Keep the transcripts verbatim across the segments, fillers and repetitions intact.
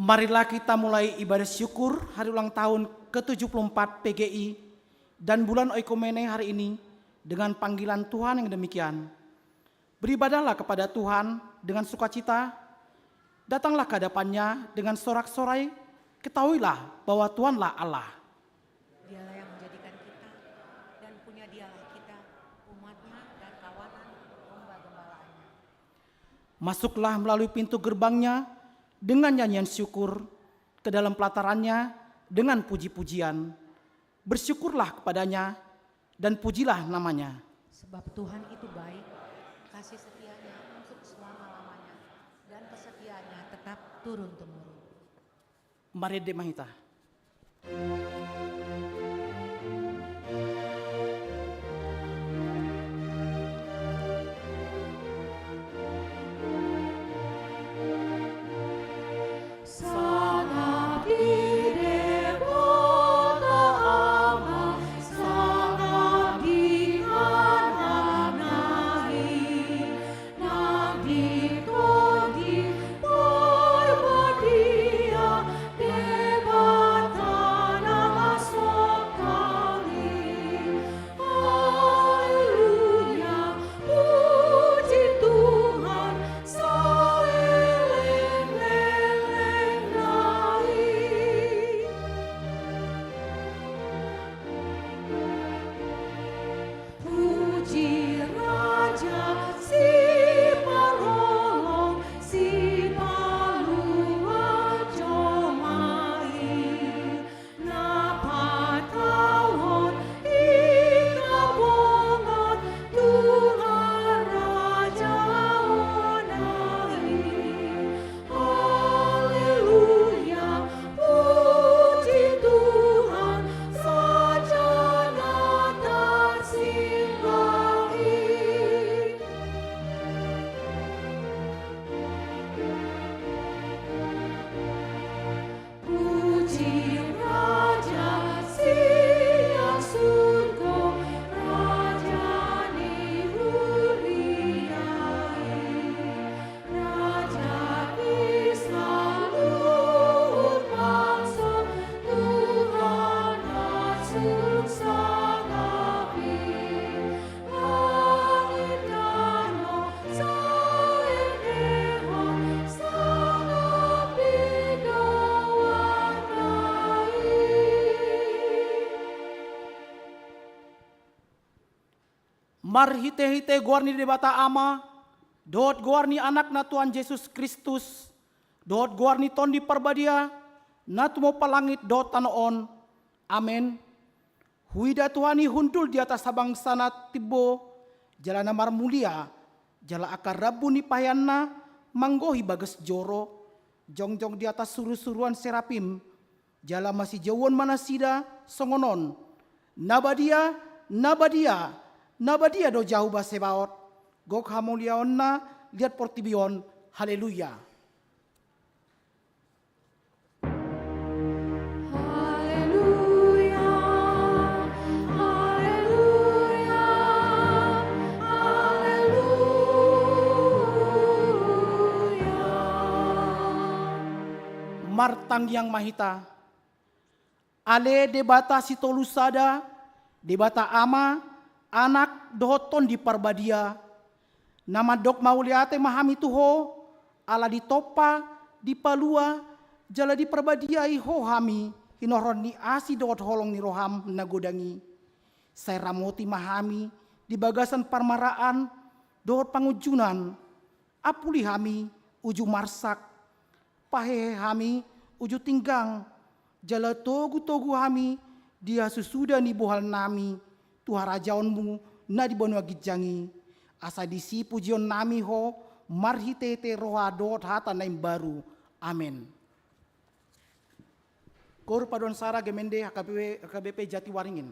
Marilah kita mulai ibadah syukur hari ulang tahun ketujuh puluh empat P G I dan bulan Oikumene hari ini dengan panggilan Tuhan yang demikian. Beribadahlah kepada Tuhan dengan sukacita, datanglah ke hadapan-Nya dengan sorak-sorai, ketahuilah bahwa Tuhanlah Allah. Dialah yang menjadikan kita, dan punya Dialah kita, umat-Nya dan kawanan domba-gembalaannya. Masuklah melalui pintu gerbang-Nya dengan nyanyian syukur, ke dalam pelataran-Nya dengan puji-pujian. Bersyukurlah kepada-Nya dan pujilah nama-Nya. Sebab Tuhan itu baik, kasih setia-Nya untuk selama-lamanya, dan kesetiaan-Nya tetap turun-temurun. Marende ma hita. Sangap di Debata Ama, sangap di Anak na i, nang di Tondi Parbadia, Debata na sangkali. Haleluya, puji Tuhan saleleng-lelengna i. Puji Raja Siparholong, Sipalua jolma i, na patauhon hita bongot tu harajaonna i. Haleluya, puji Tuhan, Raja na tarsinta i. Puji Raja sian surgo, Raja ni huria i. Raja ni saluhut bangso, Tuhan na sungkun sangap i. Langit tano sai endehon, sangap di goarna i. Marhitehite goar ni Debata Ama, dohot goar ni Anakna Tuhan Jesus Kristus, dohot goar ni Tondi Parbadia, na tumompa langit dohot tano on. Amen. Huida Tuhan i hundul di atas habangsa na timbo, jala na marmulia, jala angka rambu ni paheanna manggohi bagas joro, jongjong di atas surusuruan serapim, jala masijouon ma nasida songon on: Na badia, na badia, na badia do Jahowa Sebaot, gok hamuliaonna liat portibi on. Haleluya. Haleluya, haleluya, haleluya. Martangiang ma hita. Ale Debata Sitolu Sada, Debata Ama, Anak, dohot Tondi Parbadia, na mandok mauliate ma hami tu Ho, ala ditompa, dipalua, jala diparbadiai Ho hami, hinorhon ni asi dohot holong ni roham na godang i. Sai ramoti ma hami di bagasan parmaraan dohot pangunjunan. Ampuli hami uju marsak, pahehe hami uju tinggang, jala togutogu hami di hasusuda ni bohalnami tu harajaonmu na di banua ginjang i, asa disi pujionnami Ho marhitehite roha dohot hata na imbaru. Amen. Koor paduan sara Gemende H K B P, H K B P Jatiwaringin.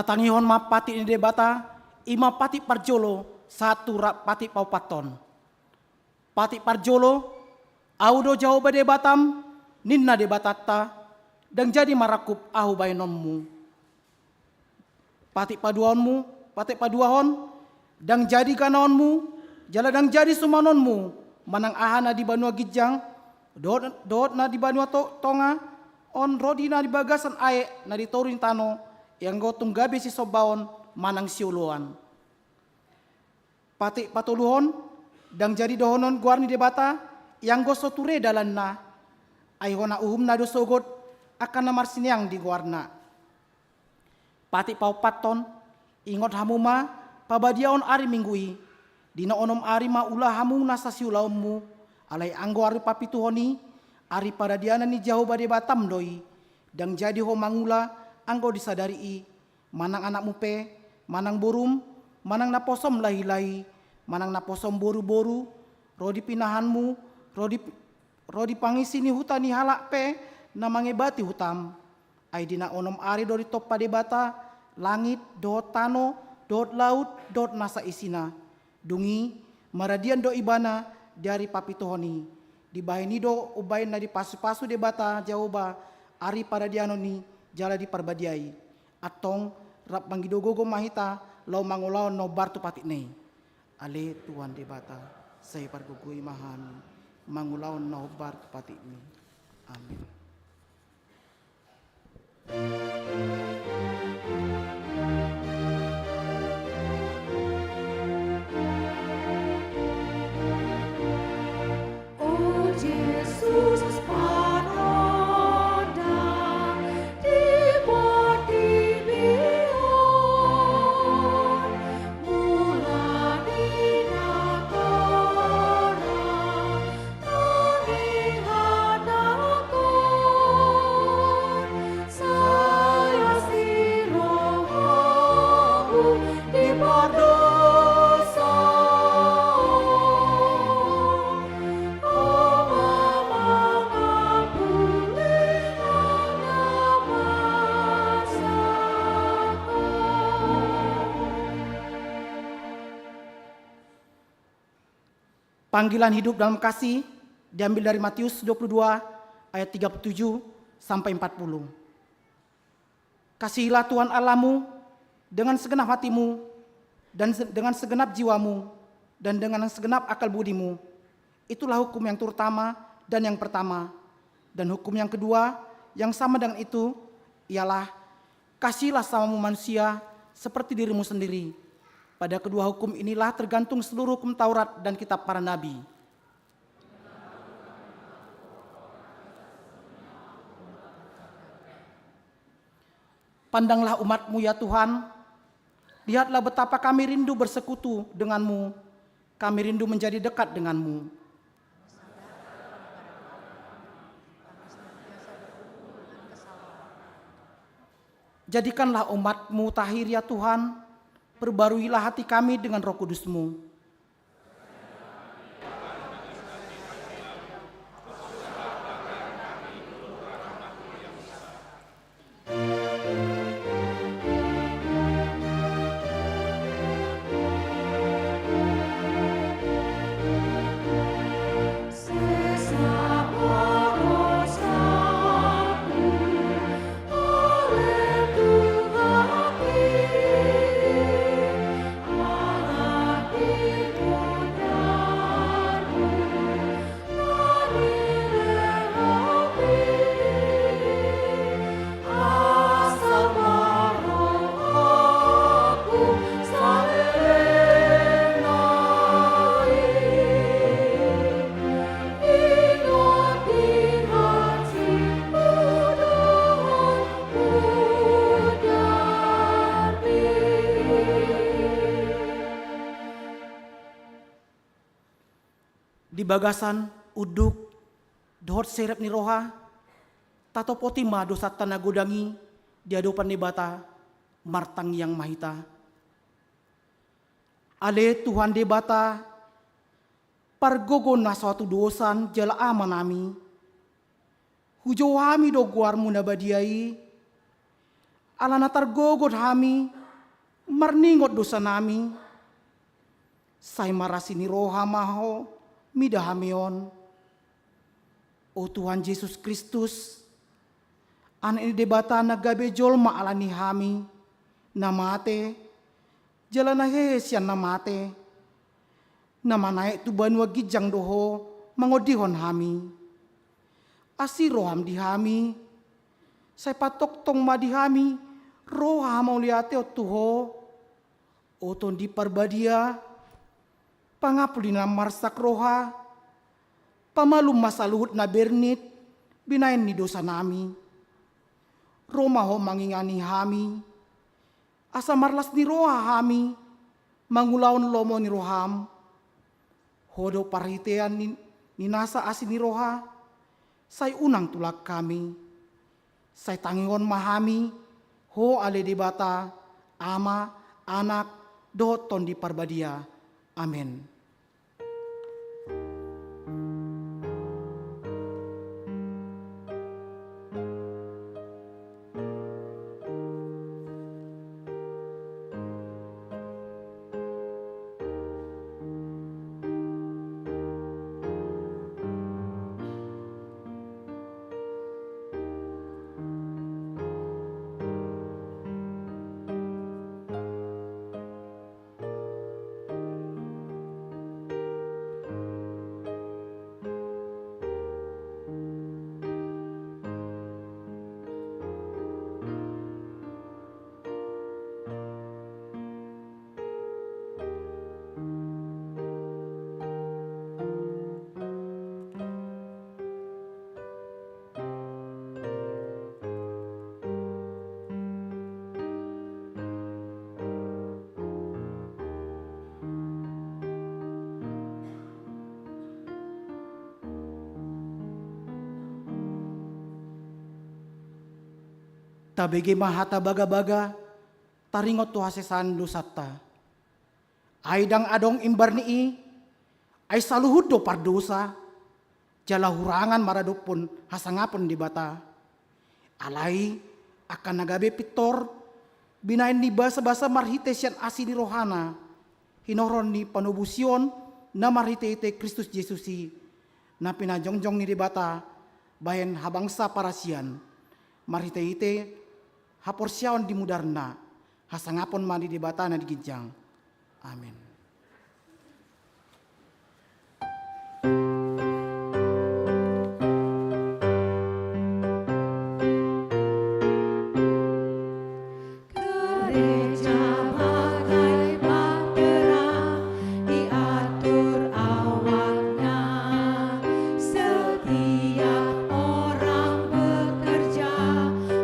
Tangihon ma patik ni Debata, i ma patik parjolo, sahat tu ra-, patik paopathon. Patik parjolo, Ahu do Jahowa Debatam, ninna Debatanta, ndang jadi marangkup Ahu baenonmu. Patik paduahonmu, patik paduahon, ndang jadi ganaonmu, jala ndang jadi sumanonmu, manang aha na di banua ginjang, dohot, dohot na di banua to-, tonga, on ro di na di bagasan aek, na di toru ni tano, i anggo tung gabe sisombaon, manang sioloan. Patik patoluhon, ndang jadi dohonon goar ni Debata, i anggo so ture dalanna, ai hona uhumna do sogot, angka na marsineang di goarna. Patik paopathon, ingot hamu ma, pabadiaon ari Minggu i, di na onom ari ma ula hamu nasa siulaonmu, alai anggo ari papituhon i, ari paradianan ni Jahowa Debatam do i, ndang jadi ho mangula, anggo di sadari i, manang anakmu pe, manang borum, manang naposom lahi-lahi, manang naposom boru-boru, ro di pinahanmu, ro di, ro di pangisi ni huta ni halak pe, na mangebati hutam. Ai di na onom ari do ditompa Debata, langit, dohot tano, dohot laut, dohot nasa isina. Dung i, maradian do ibana di ari papituhon i. Dibahen i do umbahen na dipasu-pasu Debata Jahowa ari paradianon i jala diparbadiai. Antong rap mangido gogo ma hita laho mangulahon na hombar tu patikna i. Ale Tuhan Debata, sai pargogoi ma hami mangulahon na hombar tu patikmi. Amin. O Jesus, parodang di portibi on, mula ni natorang Panggilan hidup dalam kasih diambil dari Matius dua puluh dua ayat tiga puluh tujuh sampai empat puluh. Kasihilah Tuhan Allahmu dengan segenap hatimu, dan se-, dengan segenap jiwamu, dan dengan segenap akal budimu. Itulah hukum yang terutama dan yang pertama. Dan hukum yang kedua yang sama dengan itu ialah, kasihilah sesamamu manusia seperti dirimu sendiri. Pada kedua hukum inilah tergantung seluruh hukum Taurat dan kitab para nabi. Pandanglah umat-Mu, ya Tuhan. Lihatlah betapa kami rindu bersekutu dengan-Mu. Kami rindu menjadi dekat dengan-Mu. Jadikanlah umat-Mu tahir, ya Tuhan. Perbaruilah hati kami dengan Roh Kudus-Mu. Di bagasan unduk dohot serep ni roha, tatopoti ma dosanta na godang i di adopan Debata, martangiang ma hita. Ale Tuhan Debata, pargogo na so hatudosan jala amanami, hujou hami do goar-Mu na badia i, Ala na targogot hami marningot dosanami, sai marasi ni roha ma Ho mida hami on. O Tuhan Jesus Kristus, Anak ni Debata na gabe jolma ala ni hami, na mate, jala na hehe sian na mate, na manaek tu banua ginjang do Ho mangondihon hami. Asi roham di hami, sai patongtong ma di hami roha mauliate on tu Ho. O Tondi Parbadia, pangampuli na marsak roha, pamalum ma saluhut na bernit binaen ni dosanami. Ro ma Ho mangingani hami, asa marlas ni roha hami mangulahon lomo ni roham. Ho do parhitean ni, ni nasa asi ni roha, sai unang tulak hami. Sai tangihon ma hami Ho ale Debata, Ama, Anak, dohot Tondi Parbadia. Amen. Tabege ma hata bagabaga, taringot tu hasesaan dosanta. Ai ndang adong imbar ni i, ai saluhut do pardosa, jala hurangan maradophon hasangapon Debata. Alai, angka na gabe pintor, binaen ni basabasa marhite sian asi ni rohana, hinorhon ni panobusion na marhitehite Kristus Jesus i, na pinajongjong ni Debata bahen habangsa parasian, marhitehite haporseaon di mudarna, hasangapon ma di Debata na di ginjang. Amen. Gereja bagai bahtera diatur awaknya, setiap orang bekerja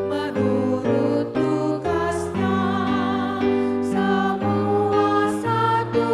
menurut tugasnya, semua satu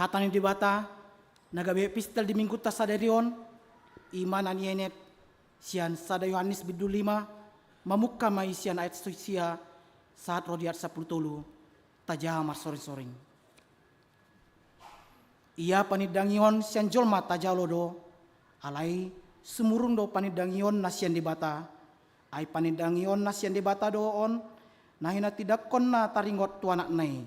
Hata ni Debata na gabe epistel di minggunta sadari on, i ma na nienet sian sada Yohanes bindu lima, mamungka ma i sian ayat sia sahat ro di ayat sampulu tolu. Tajaha marsoring-soring. Ia panindangion sian jolma tajalo do, alai sumurung do panindangion na sian Debata. Ai panindangion na sian Debata do on, na hinatindangkonna taringot tu Anakna i.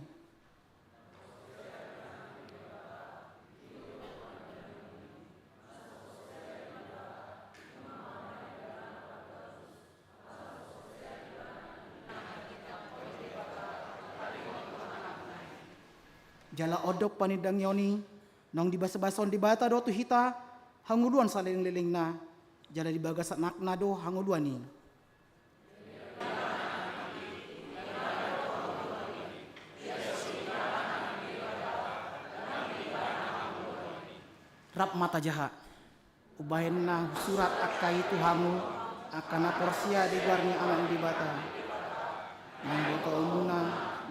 Jala on do panindangion i, naung dibasabasahon Debata do tu hita hangoluan saleleng-lelengna, jala di bagasan Anakna do hangoluan i. Rap ma tajaha. Umbahen na husurat angka i tu hamu, angka na porsea di goar ni Anak ni Debata, naung botoonmuna,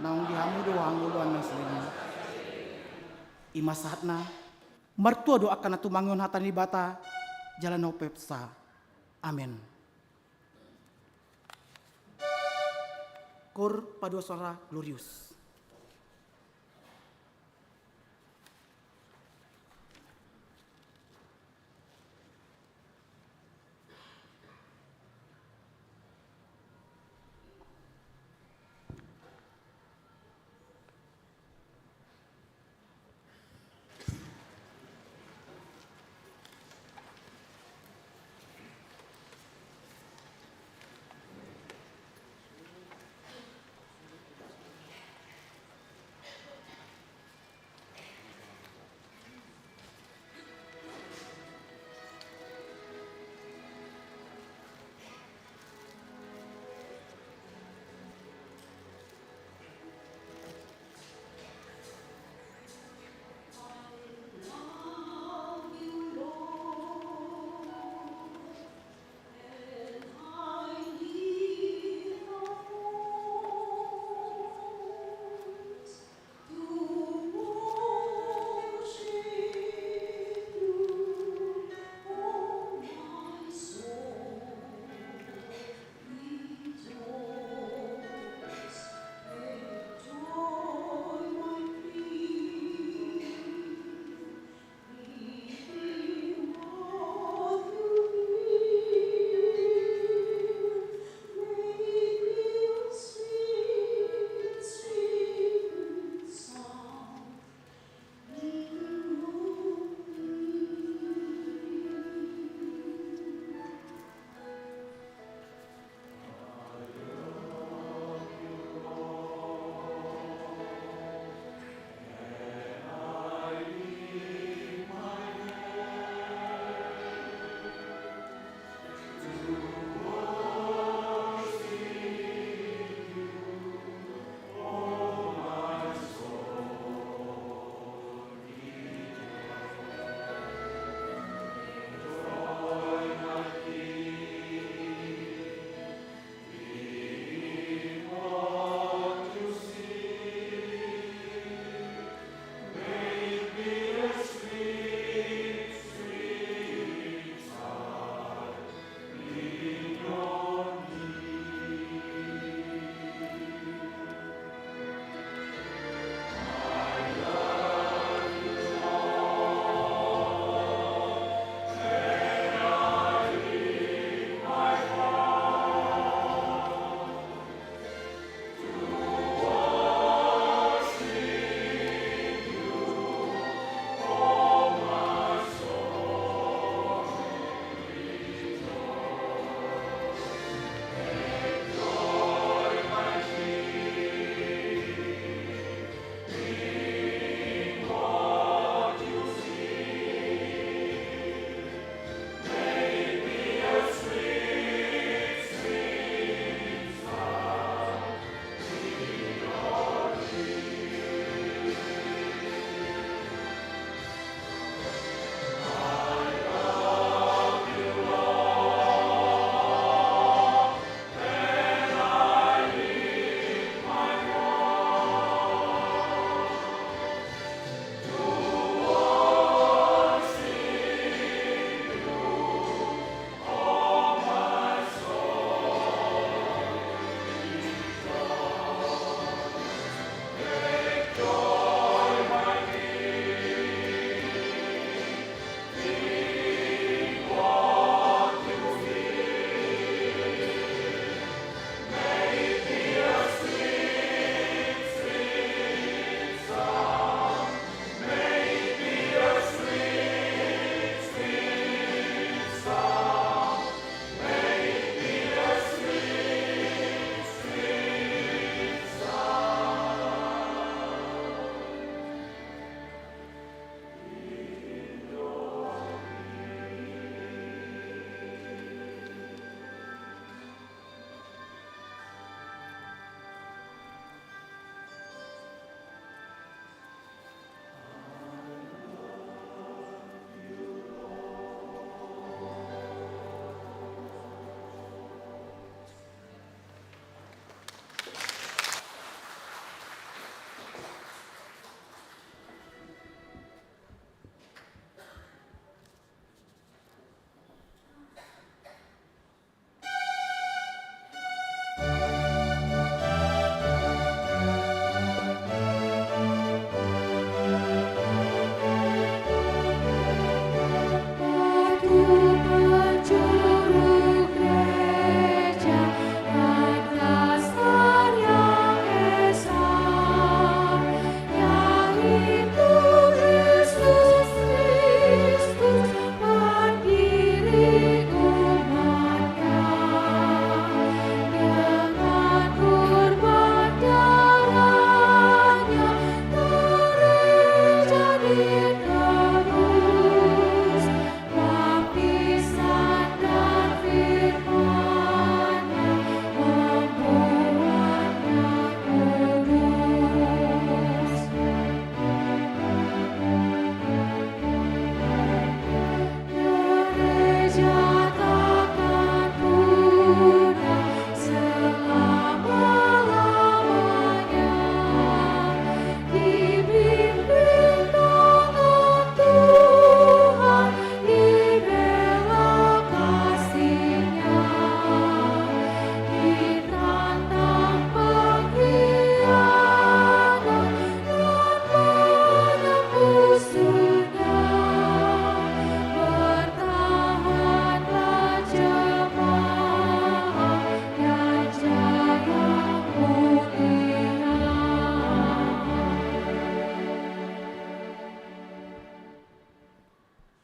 naung di hamu do hangoluan na saleleng. I ma sahatna. Martua do angka na tumangihon hata ni Debata jala na umpeopsa. Amen. Kor paduahon suara Glorious.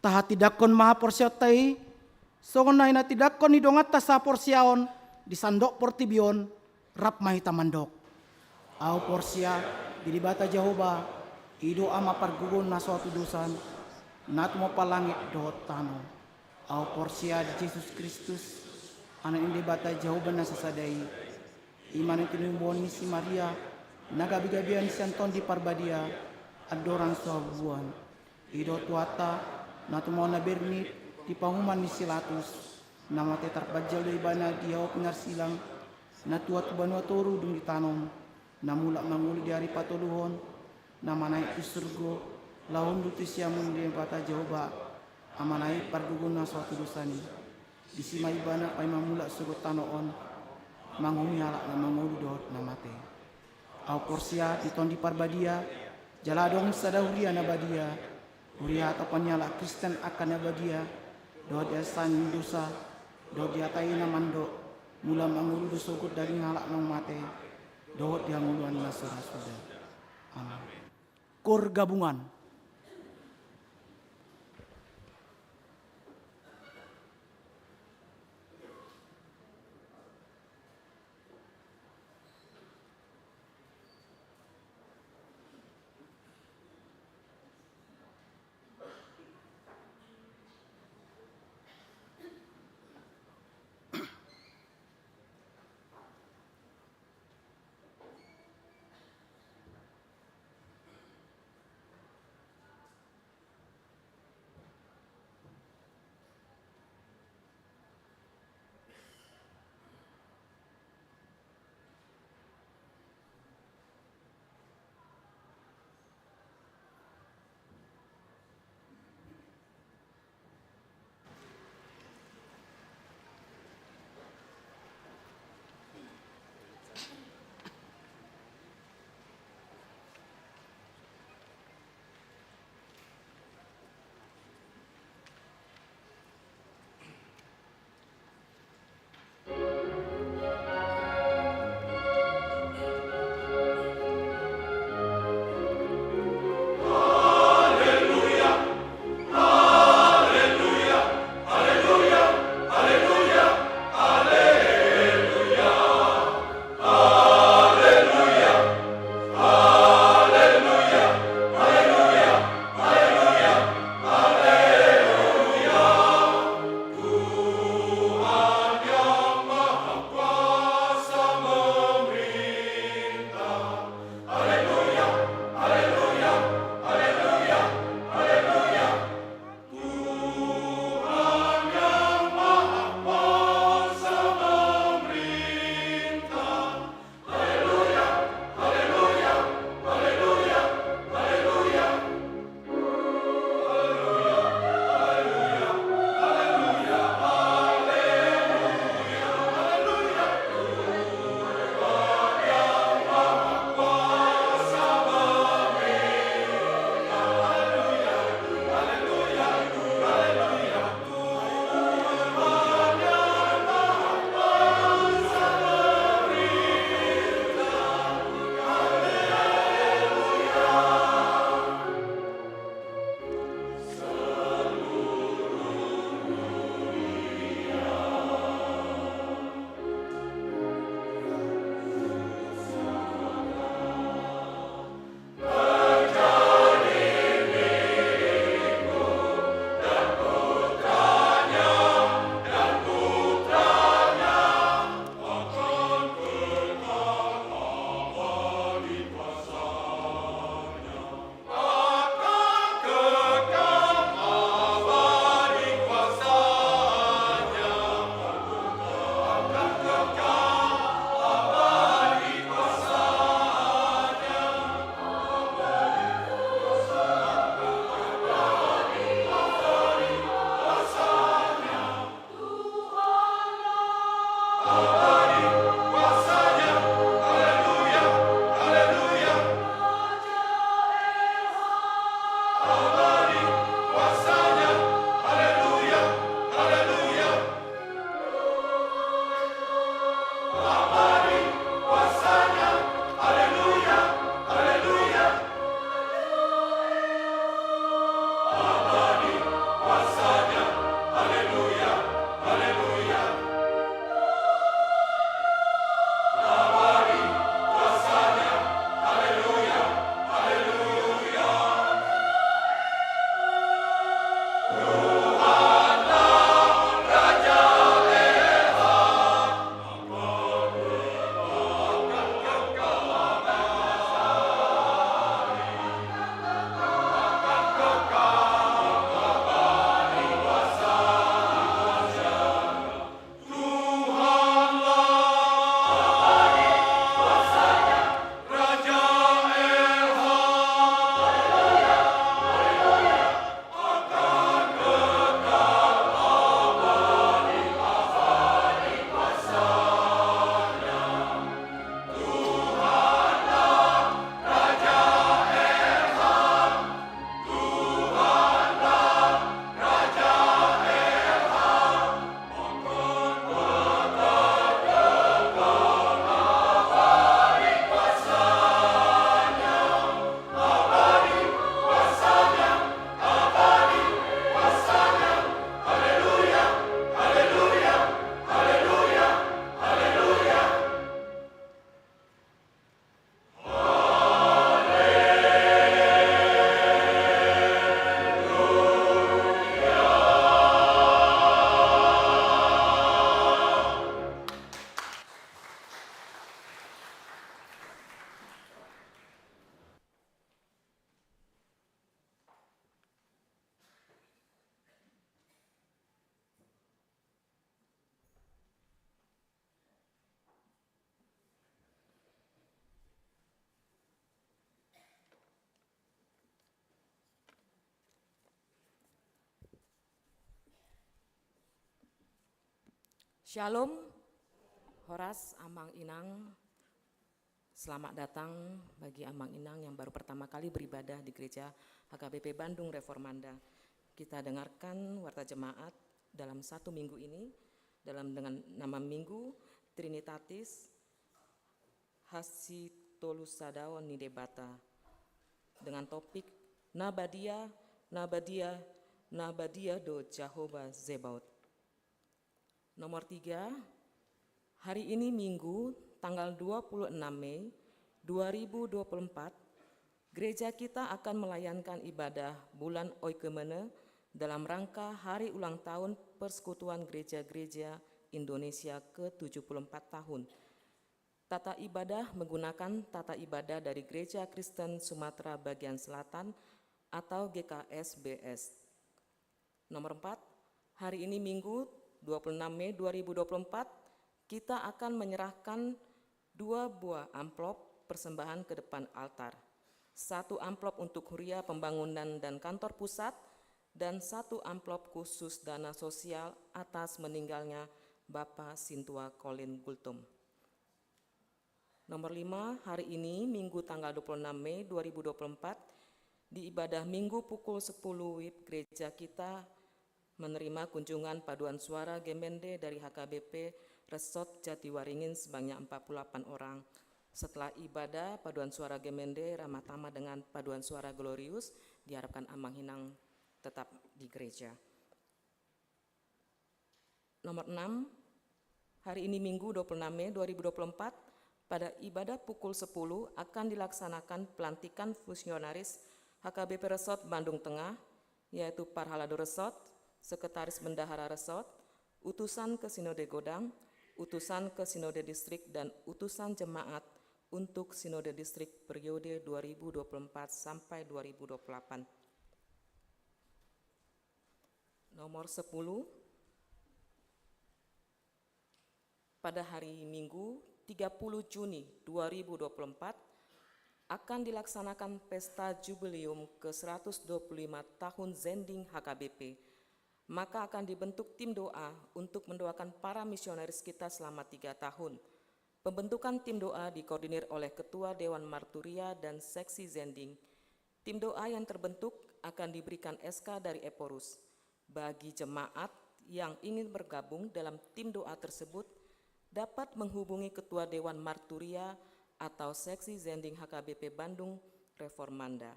Tahatindangkon ma haporseaonta i, songon na hinatindangkon ni donganta sahaporseaon di sandok portibi on, rap ma hita mandok. Ahu porsea di Debata Jahowa, i do Ama pargogo na so hatudosan, na tumompa langit dohot tano. Ahu porsea di Jesus Kristus, Anak ni Debata Jahowa na sasada i, i ma na tinumbohon ni si Maria, na gabegabean sian Tondi Parbadia, andorang so habubuhan. I do Tuhanta, na tumao na bernit di panguhuman ni si Pilatus, na mate tarpanjalo ibana di hau pinarsilang, na tuat tu banua toru dung ditanom, na mulak mangolu di ari patoluhon, na manaek tu surgo, laho hundul tu siamun ni Debata Jahowa, Amana i pargogo na so hatudosan i. Disi ma ibana paima mulak sogot tano on, manguhumi halak na mangolu dohot na mate. Ahu porsea di Tondi Parbadia, jala adong sada huria na badia, huria hatopan ni halak Kristen angka na badia, dohot di hasesaan ni dosa, dohot di hata i na mandok, mula mangolu do sogot daging halak naung mate, dohot di hangoluan na so ra suda. Amen. Koor gabungan. Shalom, horas Amang Inang. Selamat datang bagi Amang Inang yang baru pertama kali beribadah di Gereja H K B P Bandung Reformanda. Kita dengarkan warta jemaat dalam satu minggu ini, dalam dengan nama minggu Trinitatis Hasitolusadaon ni Debata, dengan topik Na Badia, Na Badia, Na Badia do Jahowa Zebaot. Nomor tiga, hari ini Minggu, tanggal dua puluh enam Mei dua ribu dua puluh empat, gereja kita akan melayankan ibadah bulan Oikumene dalam rangka hari ulang tahun Persekutuan Gereja-Gereja Indonesia ke tujuh puluh empat tahun. Tata ibadah menggunakan tata ibadah dari Gereja Kristen Sumatera Bagian Selatan atau G K S B S. Nomor empat, hari ini Minggu, dua puluh enam Mei dua ribu dua puluh empat, kita akan menyerahkan dua buah amplop persembahan ke depan altar. Satu amplop untuk Huria Pembangunan dan Kantor Pusat, dan satu amplop khusus dana sosial atas meninggalnya Bapa Sintua Colin Gultom. Nomor lima, hari ini, Minggu tanggal dua puluh enam Mei dua ribu dua puluh empat, di ibadah Minggu pukul sepuluh WIB gereja kita menerima kunjungan paduan suara Gemende dari H K B P Resort Jatiwaringin sebanyak empat puluh delapan orang. Setelah ibadah, paduan suara Gemende ramah tamah dengan paduan suara Glorius, diharapkan Amang Inang tetap di gereja. Nomor enam, hari ini Minggu dua puluh enam Mei dua ribu dua puluh empat, pada ibadah pukul sepuluh akan dilaksanakan pelantikan fungsionaris H K B P Resort Bandung Tengah, yaitu Parhalado Resort, Sekretaris Bendahara Resort, utusan ke Sinode Godang, utusan ke Sinode Distrik, dan utusan jemaat untuk Sinode Distrik periode dua ribu dua puluh empat sampai dua ribu dua puluh delapan. Nomor sepuluh, pada hari Minggu, tiga puluh Juni dua ribu dua puluh empat, akan dilaksanakan pesta jubileum ke seratus dua puluh lima tahun Zending H K B P. Maka akan dibentuk tim doa untuk mendoakan para misionaris kita selama tiga tahun. Pembentukan tim doa dikoordinir oleh Ketua Dewan Marturia dan Seksi Zending. Tim doa yang terbentuk akan diberikan S K dari Ephorus. Bagi jemaat yang ingin bergabung dalam tim doa tersebut, dapat menghubungi Ketua Dewan Marturia atau Seksi Zending H K B P Bandung Reformanda.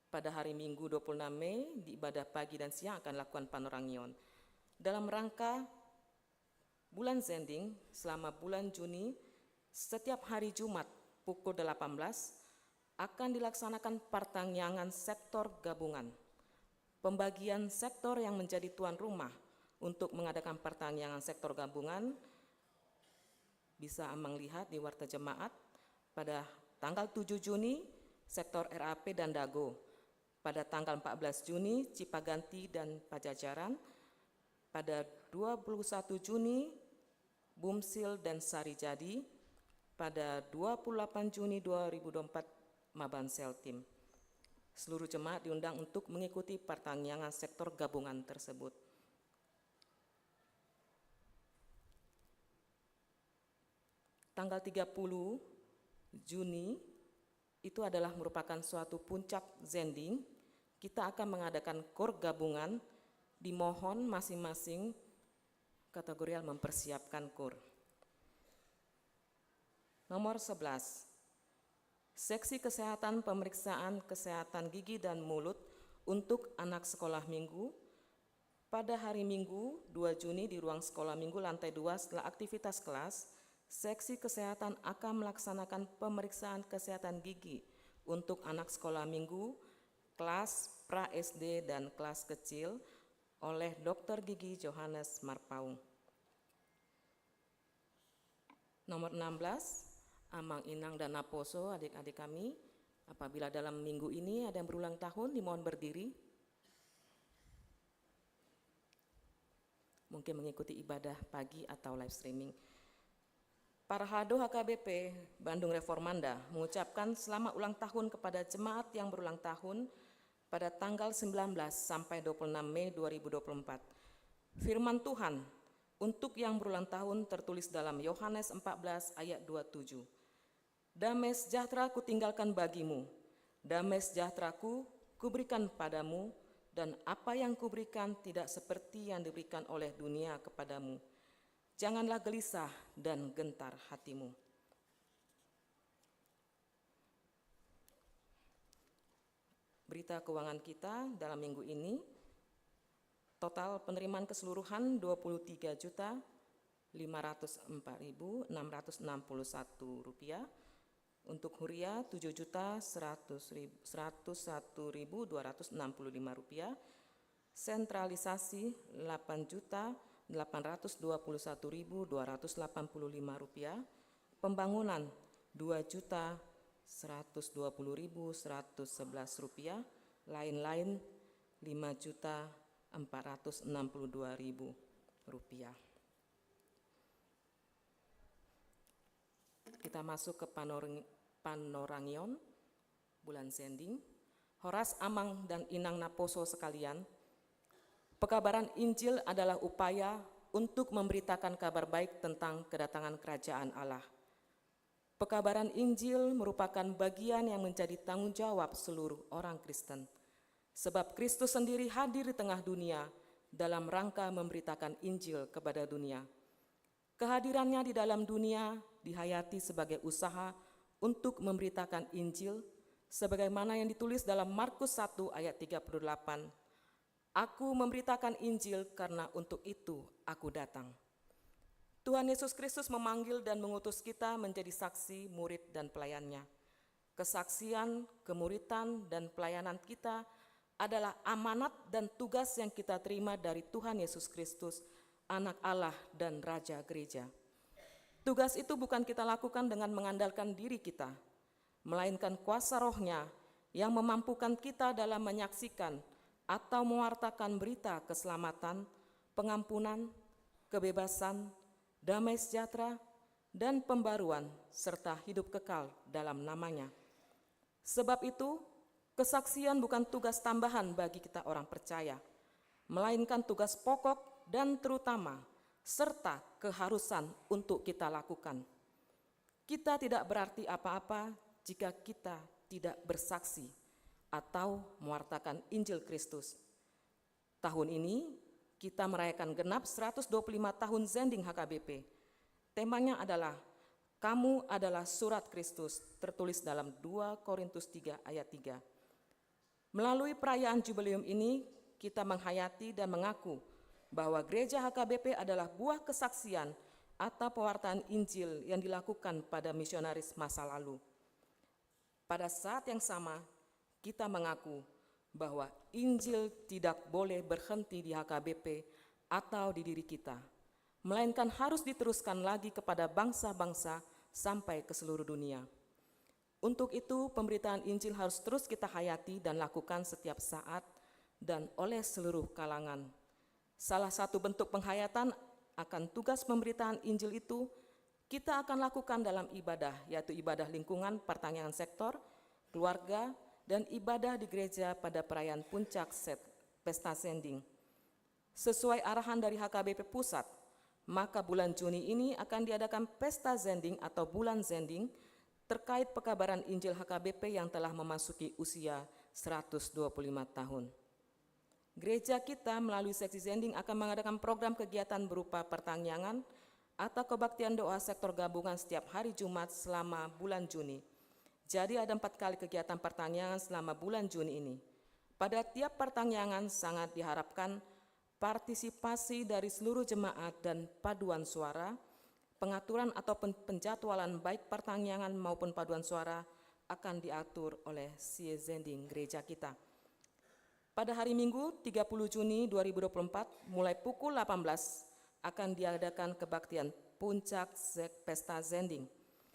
Pada hari Minggu dua puluh enam Mei, di ibadah pagi dan siang akan dilakukan panorangion. Dalam rangka bulan Zending, selama bulan Juni, setiap hari Jumat pukul delapan belas, akan dilaksanakan partangiangan sektor gabungan. Pembagian sektor yang menjadi tuan rumah untuk mengadakan partangiangan sektor gabungan bisa Amang lihat di warta jemaat pada tanggal tujuh Juni, sektor R A P dan Dago. Pada tanggal empat belas Juni, Cipaganti dan Pajajaran. Pada dua puluh satu Juni, Bumsil dan Sarijadi. Pada dua puluh delapan Juni dua ribu dua puluh empat, Maban Seltim. Seluruh jemaat diundang untuk mengikuti partangiangan sektor gabungan tersebut. Tanggal tiga puluh Juni itu adalah merupakan suatu puncak Zending. Kita akan mengadakan kor gabungan, dimohon masing-masing kategorial mempersiapkan kor. Nomor sebelas, seksi kesehatan pemeriksaan kesehatan gigi dan mulut untuk anak sekolah minggu. Pada hari Minggu, dua Juni, di ruang sekolah minggu lantai dua, setelah aktivitas kelas, seksi kesehatan akan melaksanakan pemeriksaan kesehatan gigi untuk anak sekolah minggu, kelas pra S D dan kelas kecil oleh dokter gigi Johannes Marpaung. Nomor enam belas, Amang Inang dan Naposo, adik-adik kami, apabila dalam minggu ini ada yang berulang tahun, dimohon berdiri. Mungkin mengikuti ibadah pagi atau live streaming. Parhalado H K B P Bandung Reformanda mengucapkan selamat ulang tahun kepada jemaat yang berulang tahun pada tanggal sembilan belas sampai dua puluh enam Mei dua ribu dua puluh empat. Firman Tuhan Untuk yang berulang tahun tertulis dalam Yohanes empat belas ayat dua puluh tujuh. Damai sejahtera kutinggalkan bagimu, damai sejahteraku kuberikan padamu, dan apa yang kuberikan tidak seperti yang diberikan oleh dunia kepadamu. Janganlah gelisah dan gentar hatimu. Berita keuangan kita dalam minggu ini, total penerimaan keseluruhan dua puluh tiga juta lima ratus empat ribu enam ratus enam puluh satu rupiah, untuk huria tujuh juta seratus ribu, seratus satu ribu dua ratus enam puluh lima rupiah, sentralisasi delapan juta delapan ratus dua puluh satu ribu dua ratus delapan puluh lima rupiah, pembangunan dua juta seratus dua puluh ribu seratus sebelas rupiah, lain-lain lima juta empat ratus enam puluh dua ribu rupiah. Kita masuk ke panorang-, panorangion bulan zending. Horas amang dan inang naposo sekalian, pekabaran Injil adalah upaya untuk memberitakan kabar baik tentang kedatangan kerajaan Allah. Pekabaran Injil merupakan bagian yang menjadi tanggung jawab seluruh orang Kristen. Sebab Kristus sendiri hadir di tengah dunia dalam rangka memberitakan Injil kepada dunia. Kehadirannya di dalam dunia dihayati sebagai usaha untuk memberitakan Injil, sebagaimana yang ditulis dalam Markus satu ayat tiga puluh delapan, "Aku memberitakan Injil karena untuk itu Aku datang." Tuhan Yesus Kristus memanggil dan mengutus kita menjadi saksi, murid, dan pelayan-Nya. Kesaksian, kemuritan, dan pelayanan kita adalah amanat dan tugas yang kita terima dari Tuhan Yesus Kristus, Anak Allah dan Raja Gereja. Tugas itu bukan kita lakukan dengan mengandalkan diri kita, melainkan kuasa Roh-Nya yang memampukan kita dalam menyaksikan atau mewartakan berita keselamatan, pengampunan, kebebasan, damai sejahtera, dan pembaruan, serta hidup kekal dalam nama-Nya. Sebab itu, kesaksian bukan tugas tambahan bagi kita orang percaya, melainkan tugas pokok dan terutama, serta keharusan untuk kita lakukan. Kita tidak berarti apa-apa jika kita tidak bersaksi atau mewartakan Injil Kristus. Tahun ini, kita merayakan genap seratus dua puluh lima tahun zending H K B P. Temanya adalah, "Kamu adalah surat Kristus," tertulis dalam dua Korintus tiga ayat tiga. Melalui perayaan Jubileum ini, kita menghayati dan mengaku bahwa Gereja H K B P adalah buah kesaksian atau pewartaan Injil yang dilakukan pada misionaris masa lalu. Pada saat yang sama, kita mengaku bahwa Injil tidak boleh berhenti di H K B P atau di diri kita, melainkan harus diteruskan lagi kepada bangsa-bangsa sampai ke seluruh dunia. Untuk itu, pemberitaan Injil harus terus kita hayati dan lakukan setiap saat dan oleh seluruh kalangan. Salah satu bentuk penghayatan akan tugas pemberitaan Injil itu kita akan lakukan dalam ibadah, yaitu ibadah lingkungan, partangiangan sektor, keluarga, dan ibadah di gereja pada perayaan puncak set-, pesta zending. Sesuai arahan dari H K B P Pusat, maka bulan Juni ini akan diadakan pesta zending atau bulan zending terkait pekabaran Injil H K B P yang telah memasuki usia seratus dua puluh lima tahun. Gereja kita melalui seksi zending akan mengadakan program kegiatan berupa partangiangan atau kebaktian doa sektor gabungan setiap hari Jumat selama bulan Juni. Jadi ada empat kali kegiatan partangiangan selama bulan Juni ini. Pada tiap partangiangan sangat diharapkan partisipasi dari seluruh jemaat dan paduan suara, pengaturan atau pen-, penjadwalan baik partangiangan maupun paduan suara akan diatur oleh sie zending gereja kita. Pada hari Minggu, tiga puluh Juni dua ribu dua puluh empat, mulai pukul delapan belas, akan diadakan kebaktian puncak ze-, pesta zending.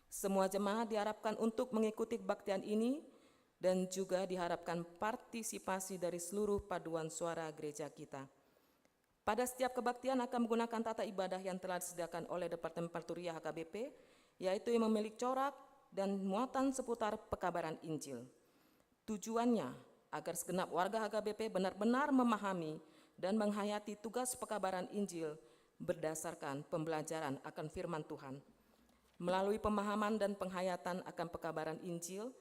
Semua jemaat diharapkan untuk mengikuti kebaktian ini dan juga diharapkan partisipasi dari seluruh paduan suara gereja kita. Pada setiap kebaktian akan menggunakan tata ibadah yang telah disediakan oleh Departemen Parturia H K B P, yaitu yang memiliki corak dan muatan seputar pekabaran Injil. Tujuannya agar segenap warga H K B P benar-benar memahami dan menghayati tugas pekabaran Injil berdasarkan pembelajaran akan firman Tuhan. Melalui pemahaman dan penghayatan akan pekabaran Injil,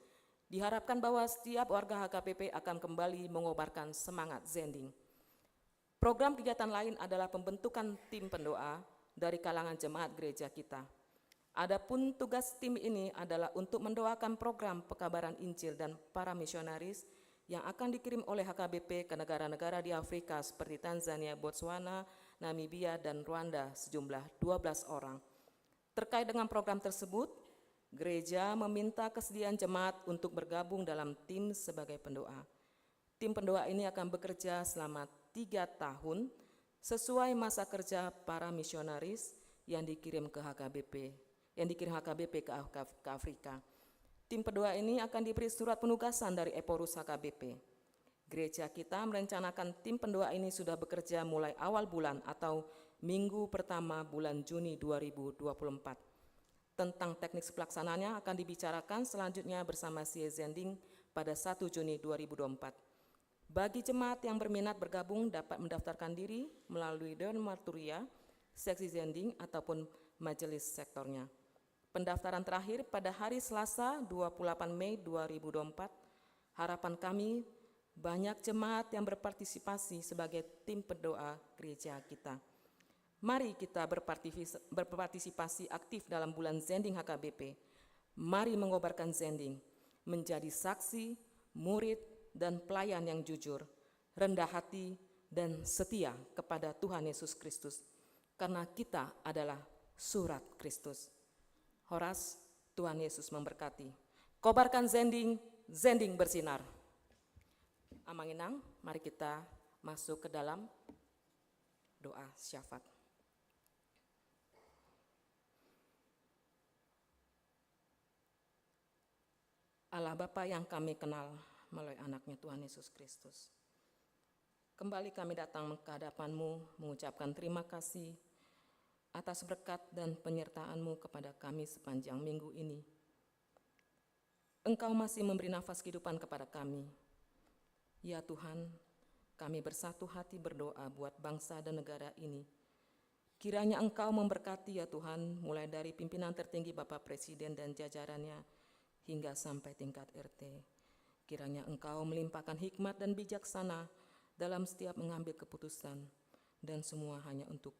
diharapkan bahwa setiap warga H K B P akan kembali mengobarkan semangat zending. Program kegiatan lain adalah pembentukan tim pendoa dari kalangan jemaat gereja kita. Adapun tugas tim ini adalah untuk mendoakan program pekabaran Injil dan para misionaris yang akan dikirim oleh H K B P ke negara-negara di Afrika seperti Tanzania, Botswana, Namibia, dan Rwanda sejumlah dua belas orang. Terkait dengan program tersebut, gereja meminta kesediaan jemaat untuk bergabung dalam tim sebagai pendoa. Tim pendoa ini akan bekerja selama tiga tahun sesuai masa kerja para misionaris yang dikirim ke H K B P, yang dikirim H K B P ke Af-, ke Afrika. Tim pendoa ini akan diberi surat penugasan dari Ephorus H K B P. Gereja kita merencanakan tim pendoa ini sudah bekerja mulai awal bulan atau minggu pertama bulan Juni dua ribu dua puluh empat. Tentang teknik pelaksanaannya akan dibicarakan selanjutnya bersama C A Zending pada satu Juni dua ribu dua puluh empat. Bagi jemaat yang berminat bergabung dapat mendaftarkan diri melalui Dewan Marturia, Seksi Zending, ataupun majelis sektornya. Pendaftaran terakhir pada hari Selasa, dua puluh delapan Mei dua ribu dua puluh empat. Harapan kami, banyak jemaat yang berpartisipasi sebagai tim pendoa gereja kita. Mari kita berpartifis-, berpartisipasi aktif dalam bulan zending H K B P. Mari mengobarkan zending, menjadi saksi, murid, dan pelayan yang jujur, rendah hati, dan setia kepada Tuhan Yesus Kristus. Karena kita adalah surat Kristus. Horas, Tuhan Yesus memberkati. Kobarkan zending, zending bersinar. Amang Inang, mari kita masuk ke dalam doa syafaat. Allah Bapa yang kami kenal melalui Anaknya Tuhan Yesus Kristus. Kembali kami datang ke hadapan-Mu mengucapkan terima kasih atas berkat dan penyertaan-Mu kepada kami sepanjang minggu ini. Engkau masih memberi nafas kehidupan kepada kami. Ya Tuhan, kami bersatu hati berdoa buat bangsa dan negara ini. Kiranya Engkau memberkati, ya Tuhan, mulai dari pimpinan tertinggi Bapak Presiden dan jajarannya hingga sampai tingkat R T. Kiranya Engkau melimpahkan hikmat dan bijaksana dalam setiap mengambil keputusan, dan semua hanya untuk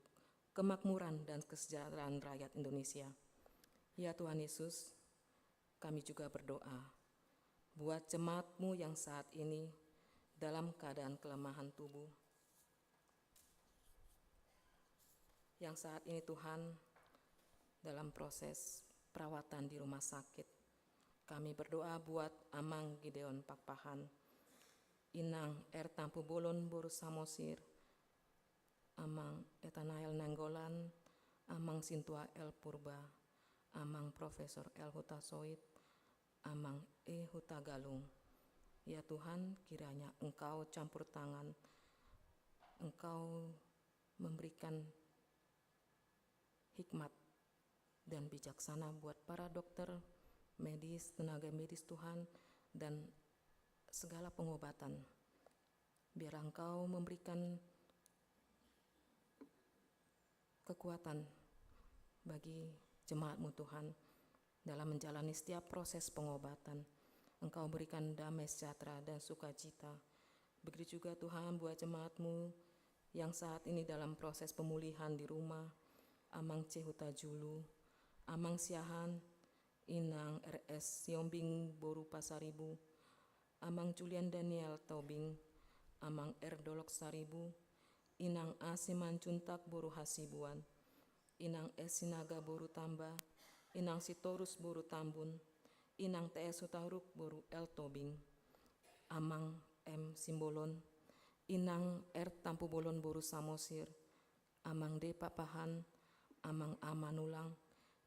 kemakmuran dan kesejahteraan rakyat Indonesia. Ya Tuhan Yesus, kami juga berdoa buat jemaat-Mu yang saat ini dalam keadaan kelemahan tubuh, yang saat ini, Tuhan, dalam proses perawatan di rumah sakit. Kami berdoa buat Amang Gideon Pakpahan, Inang R Tampubolon boru Samosir, Amang Etanael Nainggolan, Amang Sintua L Purba, Amang Profesor L Hutasoit, Amang E Hutagalung. Ya Tuhan, kiranya Engkau campur tangan, Engkau memberikan hikmat dan bijaksana buat para dokter medis, tenaga medis, Tuhan, dan segala pengobatan. Biar Engkau memberikan kekuatan bagi jemaat-Mu, Tuhan, dalam menjalani setiap proses pengobatan. Engkau berikan damai sejahtera dan sukacita. Begitu juga, Tuhan, buat jemaat-Mu yang saat ini dalam proses pemulihan di rumah, Amang C Hutajulu, Amang Siahaan, Inang R S Siombing boru Pasaribu, Amang Julian Daniel Tobing, Amang R Dolok Saribu, Inang A Simanjuntak boru Hasibuan, Inang S Sinaga boru Tamba, Inang Sitorus boru Tambun, Inang T S Hutauruk boru L Tobing, Amang M Simbolon, Inang R Tampubolon boru Samosir, Amang D Pakpahan, Amang A Manulang,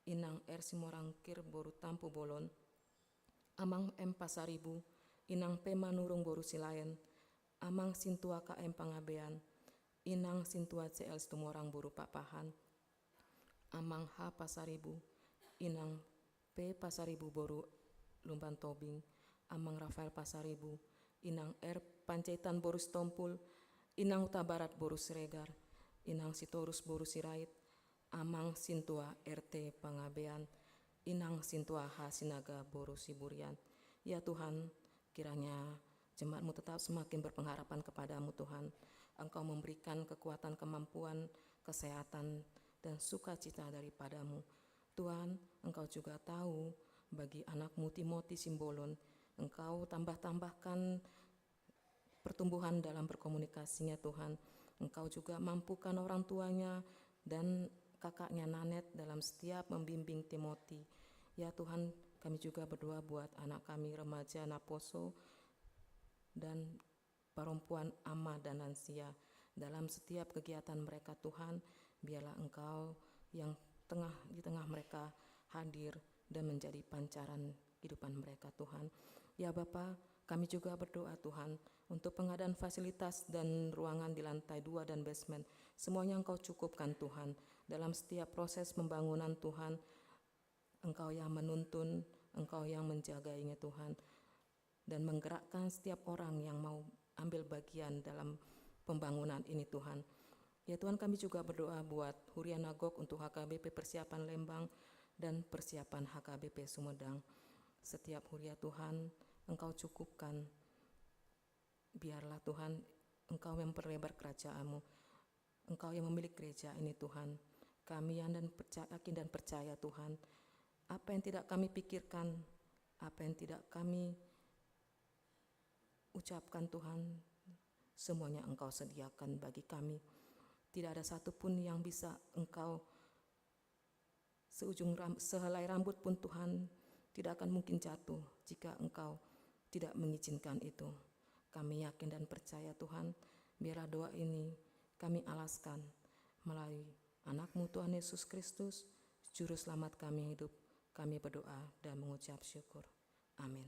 Inang R Simorangkir boru Tampubolon, Amang M Pasaribu, Inang P Manurung boru Silaen, Amang Sintua K M Pangabean, Inang Sintua C L Situmorang boru Pakpahan, Amang H Pasaribu, Inang P Pasaribu boru Lumban Tobing, Amang Rafael Pasaribu, Inang R Panjaitan boru Sitompul, Inang Hutabarat boru Siregar, Inang Sitorus boru Sirait, Amang Sintua R T Pangabean, Inang Sintua H Sinaga boru Siburian. Ya Tuhan, kiranya jemaat-Mu tetap semakin berpengharapan kepada-Mu, Tuhan. Engkau memberikan kekuatan, kemampuan, kesehatan, dan sukacita daripada-Mu. Tuhan, Engkau juga tahu bagi anak-Mu Timothy Simbolon, Engkau tambah-tambahkan pertumbuhan dalam berkomunikasinya, Tuhan. Engkau juga mampukan orang tuanya dan kakaknya Nanet dalam setiap membimbing Timothy. Ya Tuhan, kami juga berdoa buat anak kami remaja Naposo dan perempuan Ama dan lansia. Dalam setiap kegiatan mereka, Tuhan, biarlah Engkau yang tengah, di tengah mereka hadir dan menjadi pancaran kehidupan mereka, Tuhan. Ya Bapa, kami juga berdoa, Tuhan, untuk pengadaan fasilitas dan ruangan di lantai dua dan basement. Semuanya Engkau cukupkan, Tuhan. Dalam setiap proses pembangunan, Tuhan, Engkau yang menuntun, Engkau yang menjaganya, Tuhan, dan menggerakkan setiap orang yang mau ambil bagian dalam pembangunan ini, Tuhan. Ya Tuhan, kami juga berdoa buat Huria Nagok untuk H K B P persiapan Lembang dan persiapan H K B P Sumedang. Setiap huria, Tuhan, Engkau cukupkan. Biarlah, Tuhan, Engkau yang memperlebar kerajaan-Mu. Engkau yang memiliki gereja ini, Tuhan. Kami yang dan percaya, yakin dan percaya, Tuhan, apa yang tidak kami pikirkan, apa yang tidak kami ucapkan, Tuhan, semuanya Engkau sediakan bagi kami. Tidak ada satu pun yang bisa Engkau, seujung ram-, sehelai rambut pun, Tuhan, tidak akan mungkin jatuh jika Engkau tidak mengizinkan itu. Kami yakin dan percaya, Tuhan, biarlah doa ini kami alaskan melalui Anak-Mu, Tuhan Yesus Kristus, Juru Selamat kami hidup. Kami berdoa dan mengucap syukur. Amin.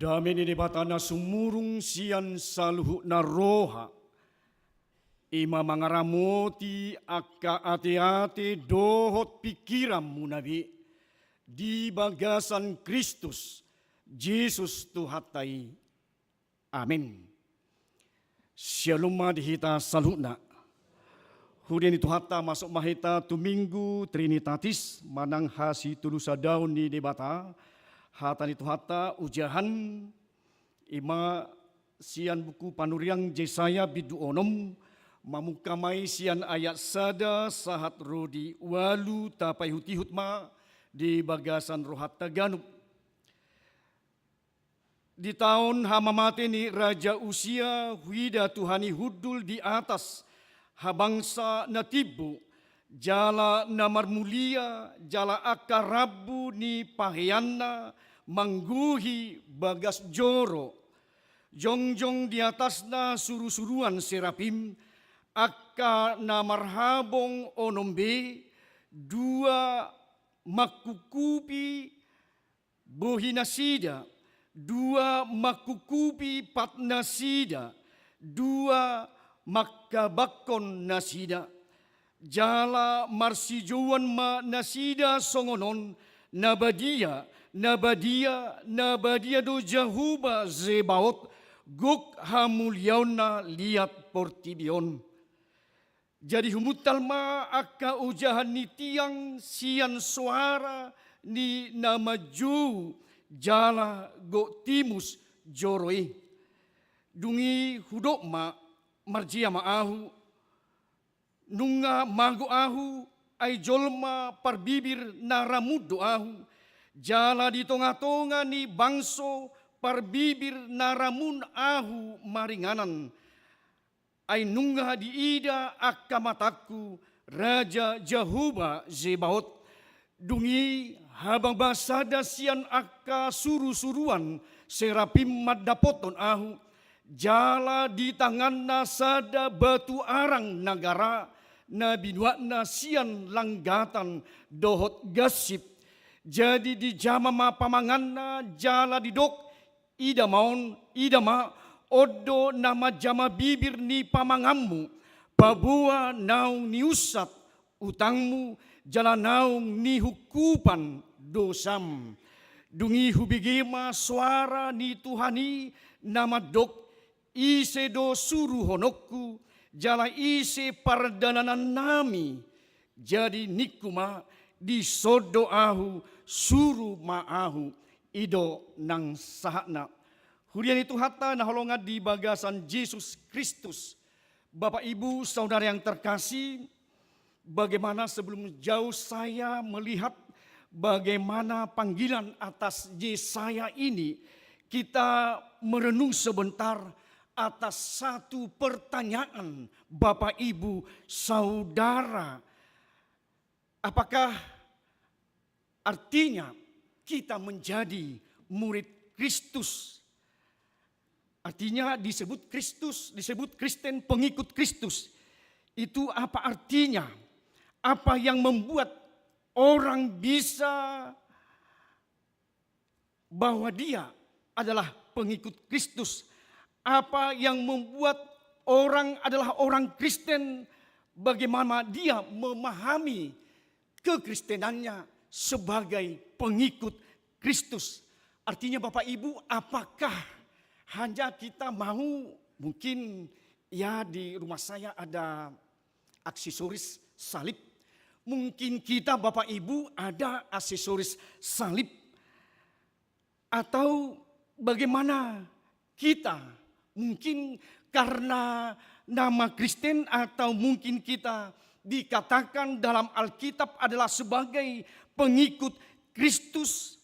Dame ni Debata na sumurung sian saluhutna roha, i ma mangaramoti angka ateate dohot pingkiranmuna be di bagasan Kristus Jesus Tuhanta i. Amin. Syalom ma di hita saluhutna. Huria ni Tuhanta, masuk ma hita tu Minggu Trinitatis manang hasitolusadaon ni Debata. Hata ni Tuhanta hujaha i ma sian buku Panurian Jesaya bindu onom, mamungka ma i sian ayat sada sahat ro di ualu. Tapaihutihut ma di bagasan rohanta ganup. Di taon hamamate ni Raja Usia, huida Tuhan i hundul di atas habangsa na timbo, Jala na marmulia, jala angka rambu ni paheanna manggohi bagas joro. Jongjong di atasna surusuruan serapim, angka na marhabong onom be, dua mangkungkupi bohi nasida, dua mangkungkupi pat nasida, dua mangkabangkon nasida. Jala marsijouan ma nasida songon on: Na badia, na badia, na badia do Jahowa Zebaot, gok hamuliaonna liat portibi on. Jadi humuntal ma angka ojahan ni tiang sian soara ni na manjou, jala gok timus joro i. Dung i hudok ma: Marjea ma ahu, nunga mago ahu, ai jolma parbibir na ramun do ahu, jala di tongatonga ni bangso parbibir na ramun ahu maringanan. Ai nunga diida angka matangku Raja Jahowa Zebaot. Dung i habang ma sada sian angka surusuruan serapim mandapothon ahu, jala di tanganna sada batu arang na gara, na binuatna sian langgatan dohot gansip. Jadi dijama ma pamanganna, jala didok: Ida ma on, ida ma, on do na manjama bibir ni pamanganmu, paboa naung niunsat utangmu, jala naung nihungkupan dosam. Dung i hubege ma soara ni Tuhan i na mandok: Ise do suruhononku, jala ise pardalanannami? Jadi ningku ma: Dison do ahu, suru ma ahu. I do nang sahatna. Huria ni Tuhanta na holongan di bagasan Jesus Kristus. Bapak, Ibu, Saudara yang terkasih, bagaimana sebelum jauh saya melihat bagaimana panggilan atas Yesaya ini, kita merenung sebentar atas satu pertanyaan, Bapak, Ibu, Saudara. Apakah artinya kita menjadi murid Kristus? Artinya disebut Kristus, disebut Kristen, pengikut Kristus. Itu apa artinya? Apa yang membuat orang bisa bahwa dia adalah pengikut Kristus? Apa yang membuat orang adalah orang Kristen? Bagaimana dia memahami kekristenannya sebagai pengikut Kristus? Artinya, Bapak Ibu, apakah hanya kita mau, mungkin, ya, di rumah saya ada aksesoris salib. Mungkin kita, Bapak Ibu, ada aksesoris salib. Atau bagaimana kita, mungkin karena nama Kristen, atau mungkin kita dikatakan dalam Alkitab adalah sebagai pengikut Kristus.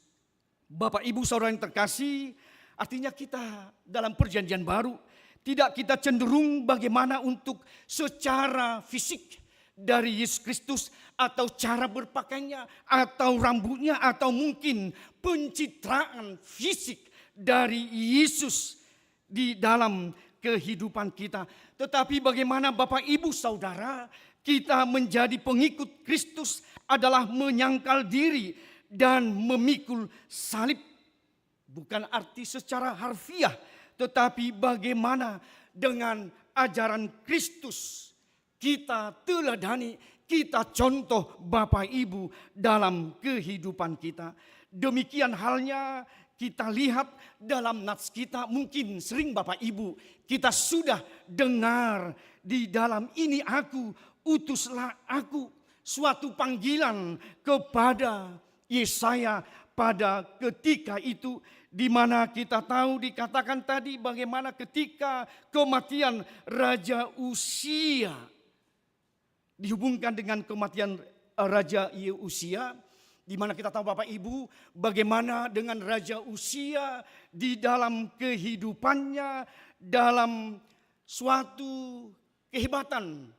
Bapak, Ibu, Saudara yang terkasih, artinya kita dalam Perjanjian Baru, tidak kita cenderung bagaimana untuk secara fisik dari Yesus Kristus, atau cara berpakaiannya, atau rambutnya, atau mungkin pencitraan fisik dari Yesus di dalam kehidupan kita. Tetapi bagaimana, Bapak, Ibu, Saudara, kita menjadi pengikut Kristus adalah menyangkal diri dan memikul salib. Bukan arti secara harfiah, tetapi bagaimana dengan ajaran Kristus kita teladani, kita contoh, Bapak, Ibu, dalam kehidupan kita. Demikian halnya kita lihat dalam nats kita, mungkin sering, Bapak, Ibu, kita sudah dengar di dalam "Ini aku, utuslah aku", suatu panggilan kepada Yesaya pada ketika itu, di mana kita tahu, dikatakan tadi, bagaimana ketika kematian Raja Usia dihubungkan dengan kematian, eh, Raja Usia, di mana kita tahu, Bapak, Ibu, bagaimana dengan Raja Usia di dalam kehidupannya, dalam suatu kehebatan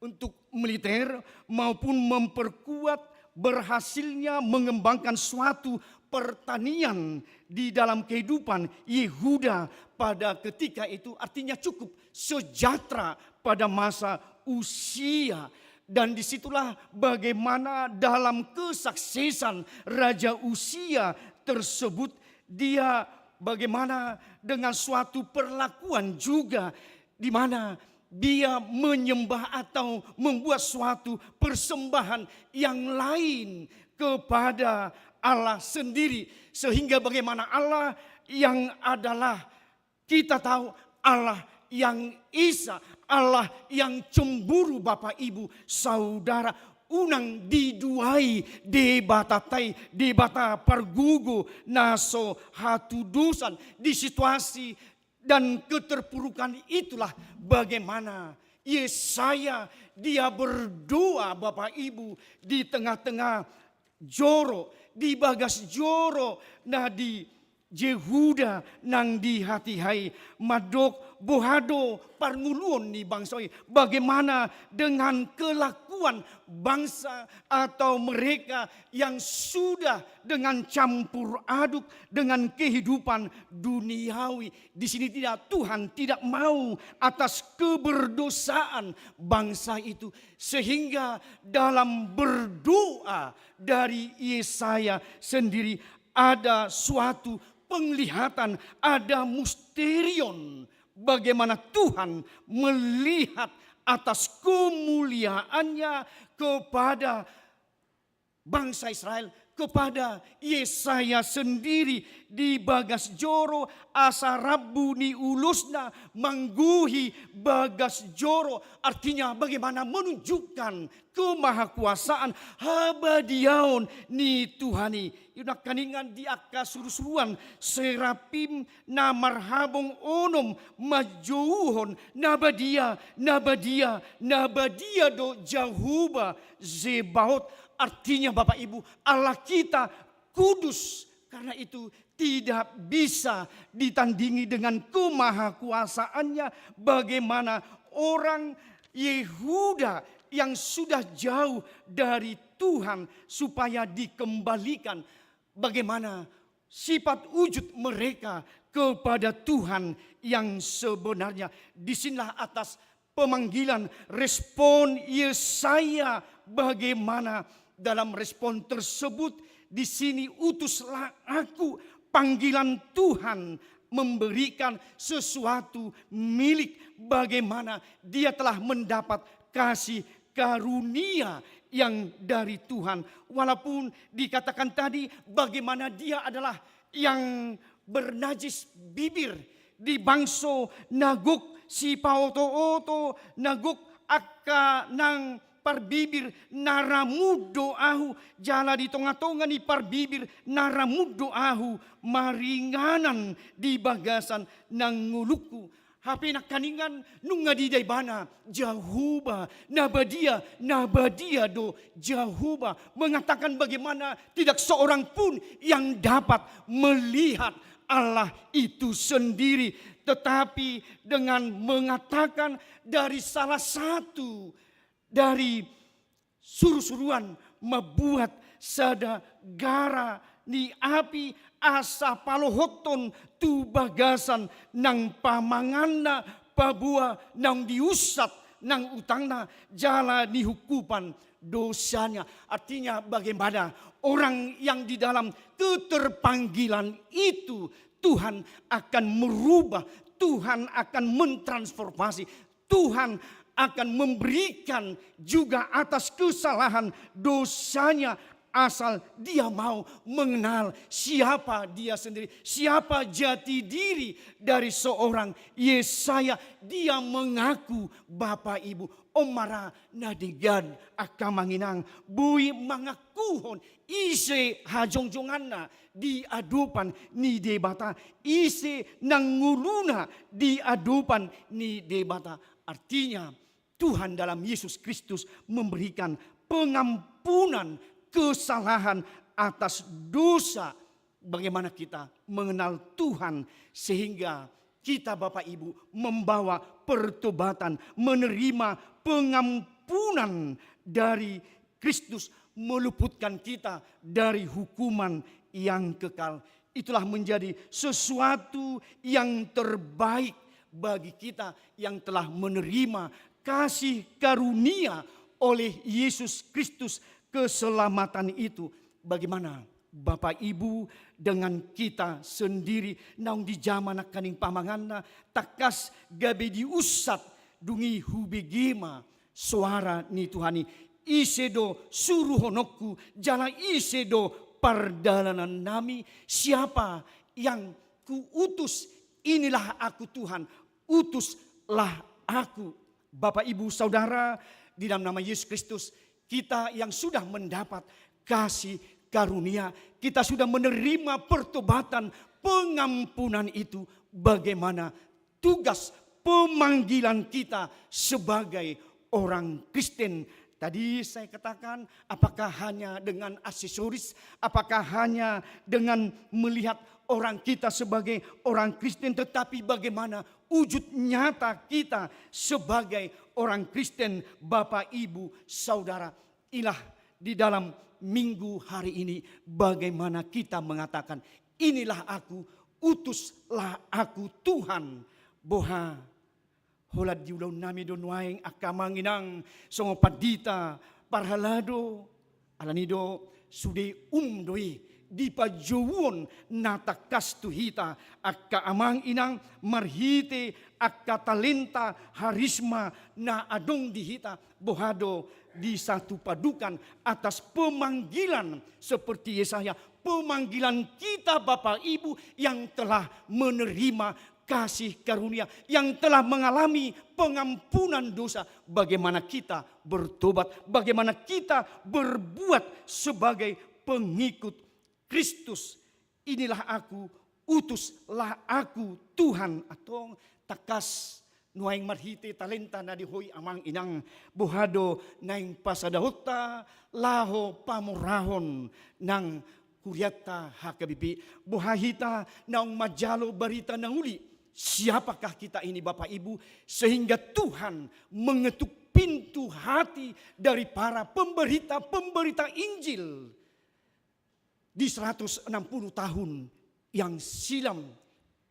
untuk militer maupun memperkuat berhasilnya mengembangkan suatu pertanian di dalam kehidupan Yehuda pada ketika itu, artinya cukup sejahtera pada masa Usia. Dan disitulah bagaimana dalam kesuksesan Raja Usia tersebut, dia bagaimana dengan suatu perlakuan juga di mana dia menyembah atau membuat suatu persembahan yang lain kepada Allah sendiri. Sehingga bagaimana Allah yang adalah, kita tahu, Allah yang Esa, Allah yang cemburu, Bapak Ibu Saudara. Unang diduai Debatai, Debata pargogo na so hatudosan. Di situasi dan keterpurukan itulah bagaimana Yesaya, dia berdoa, Bapak Ibu, di tengah-tengah joro, di bagas joro na di Jehuda nang di hatiha i, mandok boha do parngoluon ni bangso i, bagaimana dengan kelakuan bangsa atau mereka yang sudah dengan campur aduk dengan kehidupan duniawi. Di sini tidak, Tuhan tidak mau atas keberdosaan bangsa itu. Sehingga dalam berdoa dari Yesaya sendiri ada suatu penglihatan, ada misterion bagaimana Tuhan melihat atas kemuliaannya kepada bangsa Israel, kepada Yesaya sendiri di bagas joro, asa rambu ni ulosna manggohi bagas joro. Artinya bagaimana menunjukkan kemahakuasaan, habadiaon ni Tuhan i. Unang nangkaningan di angka surusuruan serafim na marhabong onom manjouhon na badia, na badia, na badia do Jahowa Zebaot. Artinya, Bapak Ibu, Allah kita kudus. Karena itu tidak bisa ditandingi dengan kemahakuasaannya. Bagaimana orang Yehuda yang sudah jauh dari Tuhan supaya dikembalikan, bagaimana sifat wujud mereka kepada Tuhan yang sebenarnya. Di sinilah atas pemanggilan, respon Yesaya, bagaimana dalam respon tersebut, di sini utuslah aku, panggilan Tuhan memberikan sesuatu milik, bagaimana dia telah mendapat kasih karunia yang dari Tuhan. Walaupun dikatakan tadi bagaimana dia adalah yang bernajis bibir, di bangso na gok sipaoto-oto, na gok angka nang parbibir na ramut do ahu, jala di tonga-tonga ni parbibir na ramut do ahu maringanan di bagasan nang ngolungku. Hape nangkaningan nunga diida ibana Jahowa, na badia, na badia do Jahowa, mengatakan bagaimana tidak seorang pun yang dapat melihat Allah itu sendiri. Tetapi dengan mengatakan dari salah satu dari surusuruan mambuat sada gara ni api asa palohothon tu bagasan nang pamanganna paboa naung diunsat nang utangna jala nihukupan dosanya. Artinya bagaimana orang yang di dalam keterpanggilan itu Tuhan akan merubah, Tuhan akan mentransformasi, Tuhan akan memberikan juga atas kesalahan dosanya asal dia mau mengenal siapa dia sendiri, siapa jati diri dari seorang Yesaya. Dia mengaku, Bapak Ibu, on ma ra na denggan angka amang inang, boi mangakuhon ise hajongjonganna di adopan ni Debata, ise nang ngoluna di adopan ni Debata. Artinya, Tuhan dalam Yesus Kristus memberikan pengampunan kesalahan atas dosa. Bagaimana kita mengenal Tuhan sehingga kita, Bapak Ibu, membawa pertobatan, menerima pengampunan pengampunan dari Kristus meluputkan kita dari hukuman yang kekal. Itulah menjadi sesuatu yang terbaik bagi kita yang telah menerima kasih karunia oleh Yesus Kristus, keselamatan itu. Bagaimana Bapak Ibu dengan kita sendiri naung di jaman nangkaning pamanganna, tangkas gabe diunsat, dung i hubege ma soara ni Tuhan i. Ise do suruhononku, jala ise do pardalanannami? Siapa yang kuutus, inilah aku Tuhan, utuslah aku. Bapak Ibu Saudara, di dalam nama Yesus Kristus, kita yang sudah mendapat kasih karunia, kita sudah menerima pertobatan, pengampunan itu, bagaimana tugas pemanggilan kita sebagai orang Kristen? Tadi saya katakan, apakah hanya dengan aksesoris, apakah hanya dengan melihat orang kita sebagai orang Kristen, tetapi bagaimana wujud nyata kita sebagai orang Kristen, Bapak, Ibu, Saudara? Inilah di dalam minggu hari ini, bagaimana kita mengatakan, "Inilah aku, utuslah aku, Tuhan." Boha, holan diulahon nami do nuaeng angka amang inang, songon pandita, parhalado, alani do sude um do i dipajouhon na tangkas tu hita, angka amang inang, marhite angka talenta, harisma na adong di hita. Boha do di satu padukan atas pemanggilan seperti Yesaya, pemanggilan kita, Bapak Ibu, yang telah menerima kasih karunia, yang telah mengalami pengampunan dosa, bagaimana kita bertobat, bagaimana kita berbuat sebagai pengikut Kristus. "Inilah aku, utuslah aku, Tuhan." Antong tangkas nuaeng marhite talenta na di ho i, amang inang, boha do naeng pasadahonta laho pamorahon nang hurianta H K B P? Boha hita naung manjalo barita na uli? Siapakah kita ini, Bapak Ibu, sehingga Tuhan mengetuk pintu hati dari para pemberita-pemberita Injil di seratus enam puluh tahun yang silam?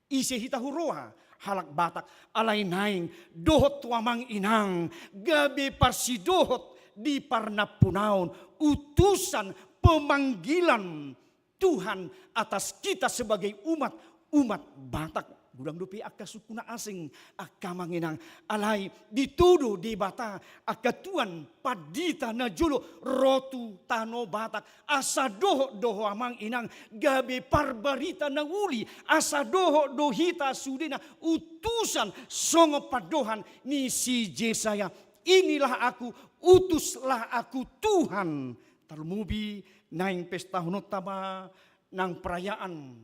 Ise hita huroha? Halak Batak. Alai naeng dohot tu amang inang, gabe parsidohot di parnampunaon, utusan, pemanggilan Tuhan atas kita sebagai umat, umat Batak. Godang dope angka suku na asing, angka amang inang. Alai ditodo Debata angka tuan pandita na jolo ro tu tano Batak, asa dohot do ho, amang inang, gabe parbarita na uli, asa dohot do hita sudena utusan, songon pandohan ni si Jesaya, "Inilah aku, utuslah aku, Tuhan." Tarlumobi naeng pestahononta ma nang perayaan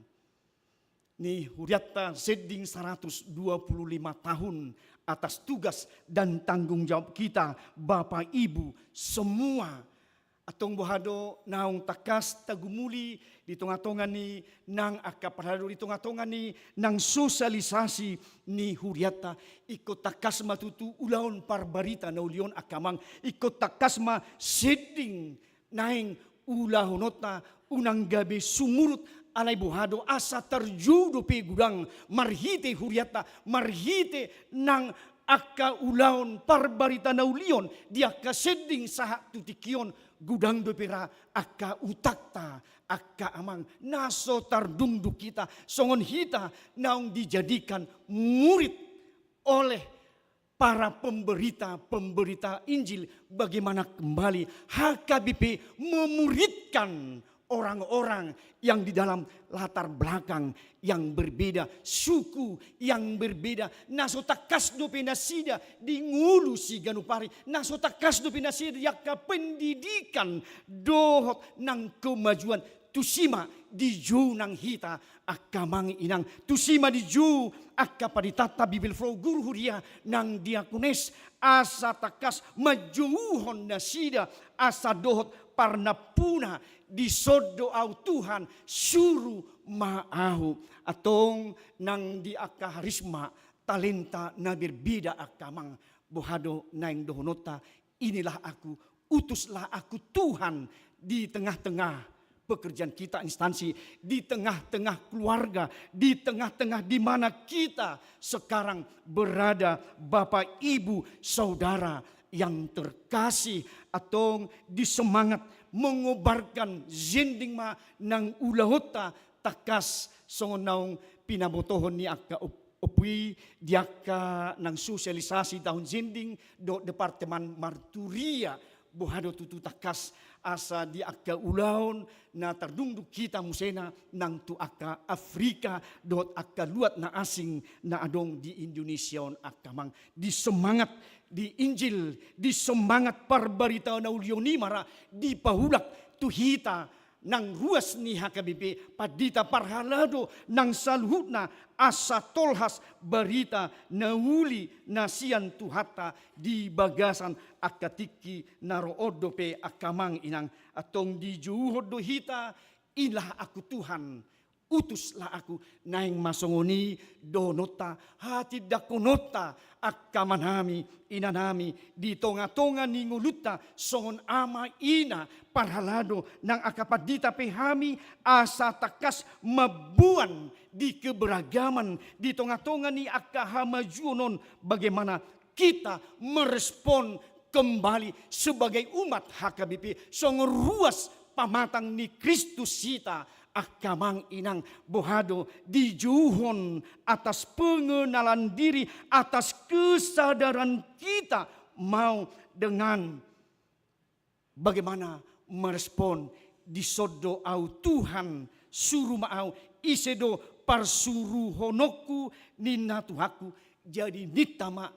ni hurianta sending seratus dua puluh lima tahun atas tugas dan tanggung jawab kita, Bapak Ibu semua. Antong boha do naung tangkas tagumuli di tongatonga ni nang angka parhalado, di tongatonga ni nang sosialisasi ni hurianta? Ingkon tangkas ma tutu ulaon parbarita na uli on, angka amang. Ingkon tangkas ma sending naeng ulahononta, unang gabe sumurut. Alai boha do, asa tarjou dope godang marhite hurianta, marhite nang angka ulaon parbarita na uli on di angka sending sahat tu tingki on, godang dope ra angka utangta, angka amang, na so tardungdung hita songon hita naung dijadikan murid oleh para pemberita-pemberita Injil, bagaimana kembali H K B P memuridkan orang-orang yang di dalam latar belakang yang berbeda, suku yang berbeda, na so tangkas dope nasida di ngolu siganup ari, na so tangkas dope nasida di angka pendidikan dohot nang kemajuan. Tusi ma dijou nang hita, angka amang inang, tusi ma dijou angka panditanta, Bibelvrouw, guru huria nang diakones, asa tangkas manjouhon nasida, asa dohot parnampuna, "Dison do ahu, Tuhan, suru ma ahu." Antong nang di angka harisma, talenta na berbeda, angka amang, boha do naeng dohononta? Inilah aku, utuslah aku Tuhan di tengah-tengah pekerjaan kita instansi, di tengah-tengah keluarga, di tengah-tengah di mana kita sekarang berada, Bapak, Ibu, Saudara yang terkasih, antong di semangat mengobarkan zending ma nang ulaonta tangkas songon naung pinabotohon ni angka op-, opui di angka nang sosialisasi taon zending dohot departemen marturia, boha do tutu tangkas asa di angka ulaon na tardungdung hita musena nang tu angka Afrika dohot angka luat na asing na adong di Indonesia on, angka amang, di semangat di Injil, di semangat parbarita na uli on i ma ra dipaulak tu hita nang ruas ni H K B P, pandita parhalado nang saluhutna, asa tolhas barita na uli na sian Tuhanta di bagasan angka tingki na ro on dope, angka amang inang. Antong dijouhon do hita, inilah aku Tuhan, utuslah aku. Naeng ma songon i dohononta, hatindangkononta, angka amanami, inanami, di tonga-tonga ni ngolunta songon ama, ina, parhalado nang angka pandita pe hami, asa tangkas mamboan di keberagaman di tonga-tonga ni angka hamajuon on, bagaimana kita merespon kembali sebagai umat H K B P songon ruas pamatang ni Kristus hita, angka amang inang. Boha do dijouhon atas pengenalan diri, atas kesadaran kita mau dengan bagaimana merespon, dison do au Tuhan, suru ma au, ise do parsuruhononku ninna Tuhanku. Jadi ninta ma,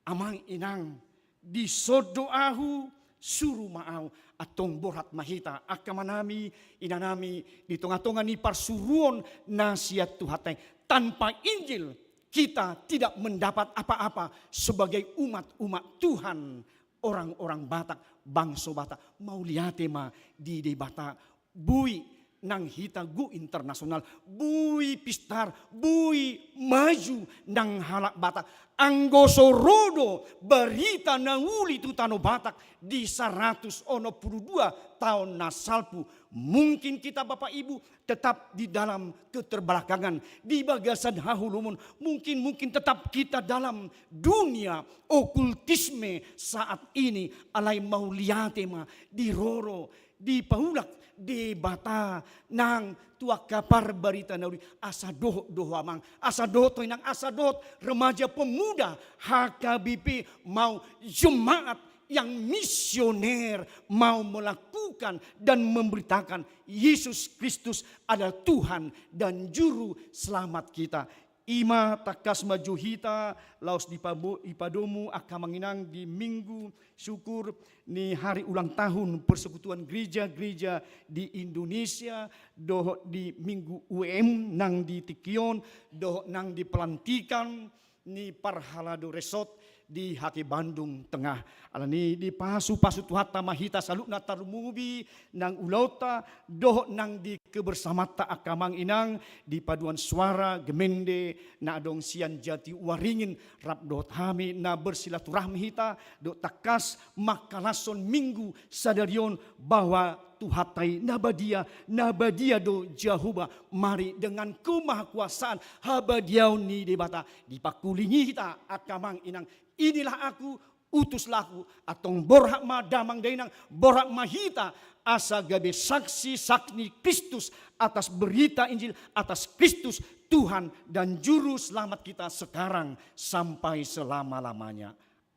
amang inang, dison do ahu, suru ma au. Antong borhat ma hita, angka amanami, inanami, di tonga-tonga ni parsuruon na sian Tuhanta i. Tanpa Injil, kita tidak mendapat apa-apa sebagai umat-umat Tuhan, orang-orang Batak, bangso Batak. Mauliate ma di Debata. Boi nang hita go internasional, boi pistar, boi maju nang halak Batak. Anggo so ro do barita na uli tu Tano Batak di saratus onom pulu dua taon na salpu, mungkin kita, Bapak Ibu, tetap di dalam keterbelakangan, di bagasan haholomon. Mungkin, mungkin tetap kita dalam dunia okultisme saat ini. Alai mauliate ma, diroro, dipaulak Debata nang tu angka parbarita na uli, asa dohot do ho, amang, asa dohot ho, inang, asa dohot remaja pemuda H K B P mau jemaat yang misioner, mau melakukan dan memberitakan Yesus Kristus adalah Tuhan dan Juru Selamat kita. I ma tangkas ma jo hita laos dipabo-, dipadomu, angka amang inang, di Minggu Syukur ni hari ulang tahun Persekutuan Gereja-Gereja di Indonesia, dohot di Minggu U M nang di tingki on, dohot nang di pelantikan ni parhalado resort di H K Bandung Tengah. Alani i dipasu-pasu Tuhanta ma hita saluhutna, tarlumobi nang ulaonta dohot nang di kebersamanta, angka amang inang, di paduan suara gemende na adong sian Jatiwaringin, rap dohot hami na bersilaturahmi hita, dohot tangkas mangkalashon Minggu sadari on, bahwa Tuhanta i na badia, na badia do Jahowa. Mari dengan kemahakuasaan, habadiaon ni Debata, dipangkulingi hita, angka amang inang. Inilah aku, utuslah aku. Antong borhat ma damang dainang, borhat ma hita, asa gabe saksi-saksi ni Kristus atas berita Injil, atas Kristus Tuhan dan Juru Selamat kita sekarang sampai selama-lamanya.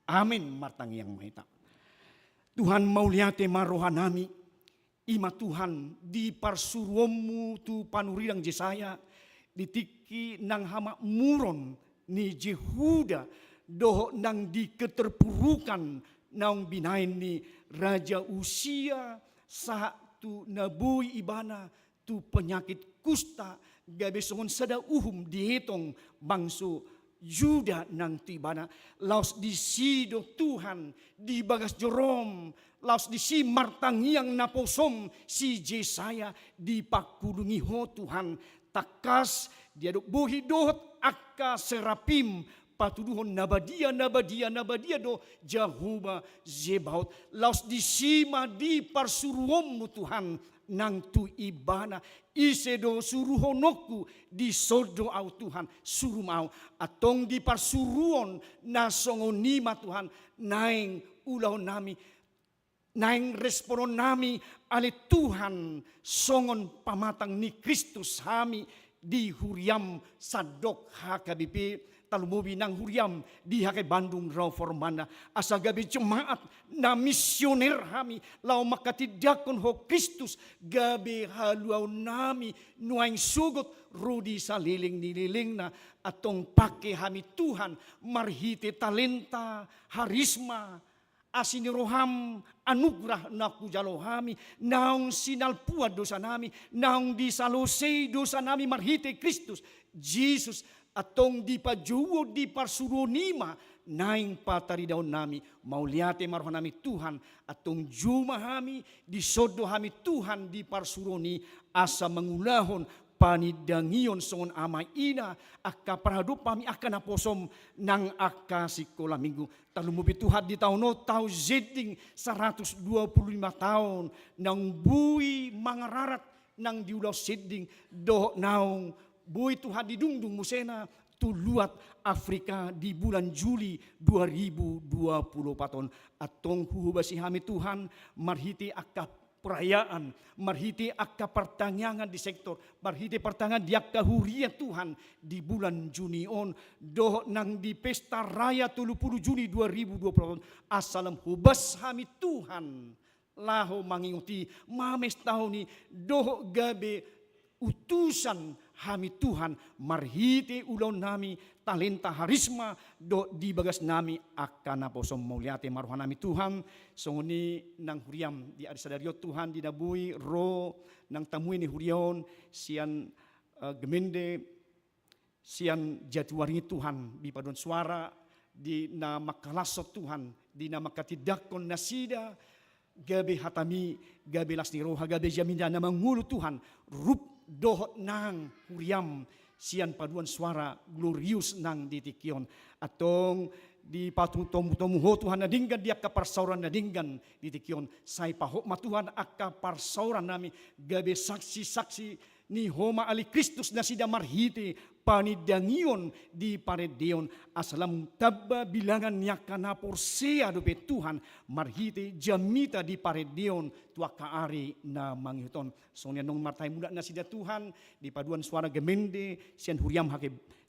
Amin. Martangiang ma hita. Tuhan, mauliate ma rohanami. I ma Tuhan, di parsuruonmu tu panurirang Jesaya, di tingki nang hamakmuron ni Jehuda, dohot nang di keterpurukan naung binahen ni Raja Usia, sahat tu na boi ibana tu penyakit kusta, gabe songon sada uhum dietong bangso Juda nang tu ibana. Laos disi do Tuhan di bagas jorom, laos disi martangiang naposom si Jesaya, dipangkulungi ho Tuhan. Tangkas diadop bohi dohot angka serapim patuduhon na badia, na badia, na badia do Jahowa Zebaot. Laos disi ma di parsuruonmu Tuhan nang tu ibana. Ise do suruhononku, dison do au Tuhan, suru ma au. Antong di parsuruon na songon i ma Tuhan, naeng ulaonnami, naeng respononnami ale Tuhan songon pamatang ni Kristus hami di huriam sandok H K B P, tarlumobi nang huriam di H K Bandung Reformanda, asa gabe jemaat na misioner hami, laho manghatindanghon Ho Kristus, gabe haluaonnami nuaeng sogot ro di saleleng ni lelengna. Antong pangke hami Tuhan, marhite talenta, harisma, asi ni roham, anugerah na hujalo hami, naung sinalpuan dosanami, naung disalosei dosanami marhite Kristus Jesus, antong dipajouhon di parsuruon i ma naeng pataridaonnami. Mauliate ma rohanami Tuhan, antong juma hami, dison do hami Tuhan di parsuruon i, asa mangulahon panindangion songon ama ina, angka parhadompami, angka naposom nang angka sikola minggu. Tarlumobi Tuhan di taon on, taon zending saratus dua pulu lima taon, naung boi mangararat nang di ulaon zending, dohot naung boi Tuhan didungdung musena tu luat Afrika di bulan Juli dua ribu dua pulu opat on. Antong huhobasi hami Tuhan, marhite angka perayaan, marhite angka partangiangan di sektor, marhite partangiangan di angka huria Tuhan di bulan Juni on, dohot nang di pesta raya tolu pulu Juni dua ribu dua pulu on, asa lam hobas hami Tuhan, laho mangingot i, mamestahon i, dohot gabe utusan hami Tuhan, marhite ulaonnami, talenta, harisma, dohot di bagasnami angka naposom. Mauliate ma rohanami Tuhan, songon i nang huriam di ari sadari on Tuhan, di na boi ro nang tamue ni huria on, sian, eh, Gemende, sian Jatiwaringin Tuhan, di paduan suara, di na mangkalashon Tuhan, di na manghatindanghon nasida, gabe hatami, gabe las ni roha, gabe jamita na mangolu Tuhan, rup dohot nang huriam sian paduan suara Glorius nang di tingki on. Antong dipatomu-tomu Ho Tuhan na denggan di angka parsaoran na denggan di tingki on. Sai pahot ma Tuhan angka parsaorannami gabe saksi-saksi ni Ho ma ale Kristus nasida marhite panindangion di parendeon, asa lam tamba bilangan ni angka na porsea dope Tuhan marhite jamita di parendeon tu angka ari na mangihut on. Songon i annon martahi mulak nasida Tuhan di paduan suara Gemende sian huriam H K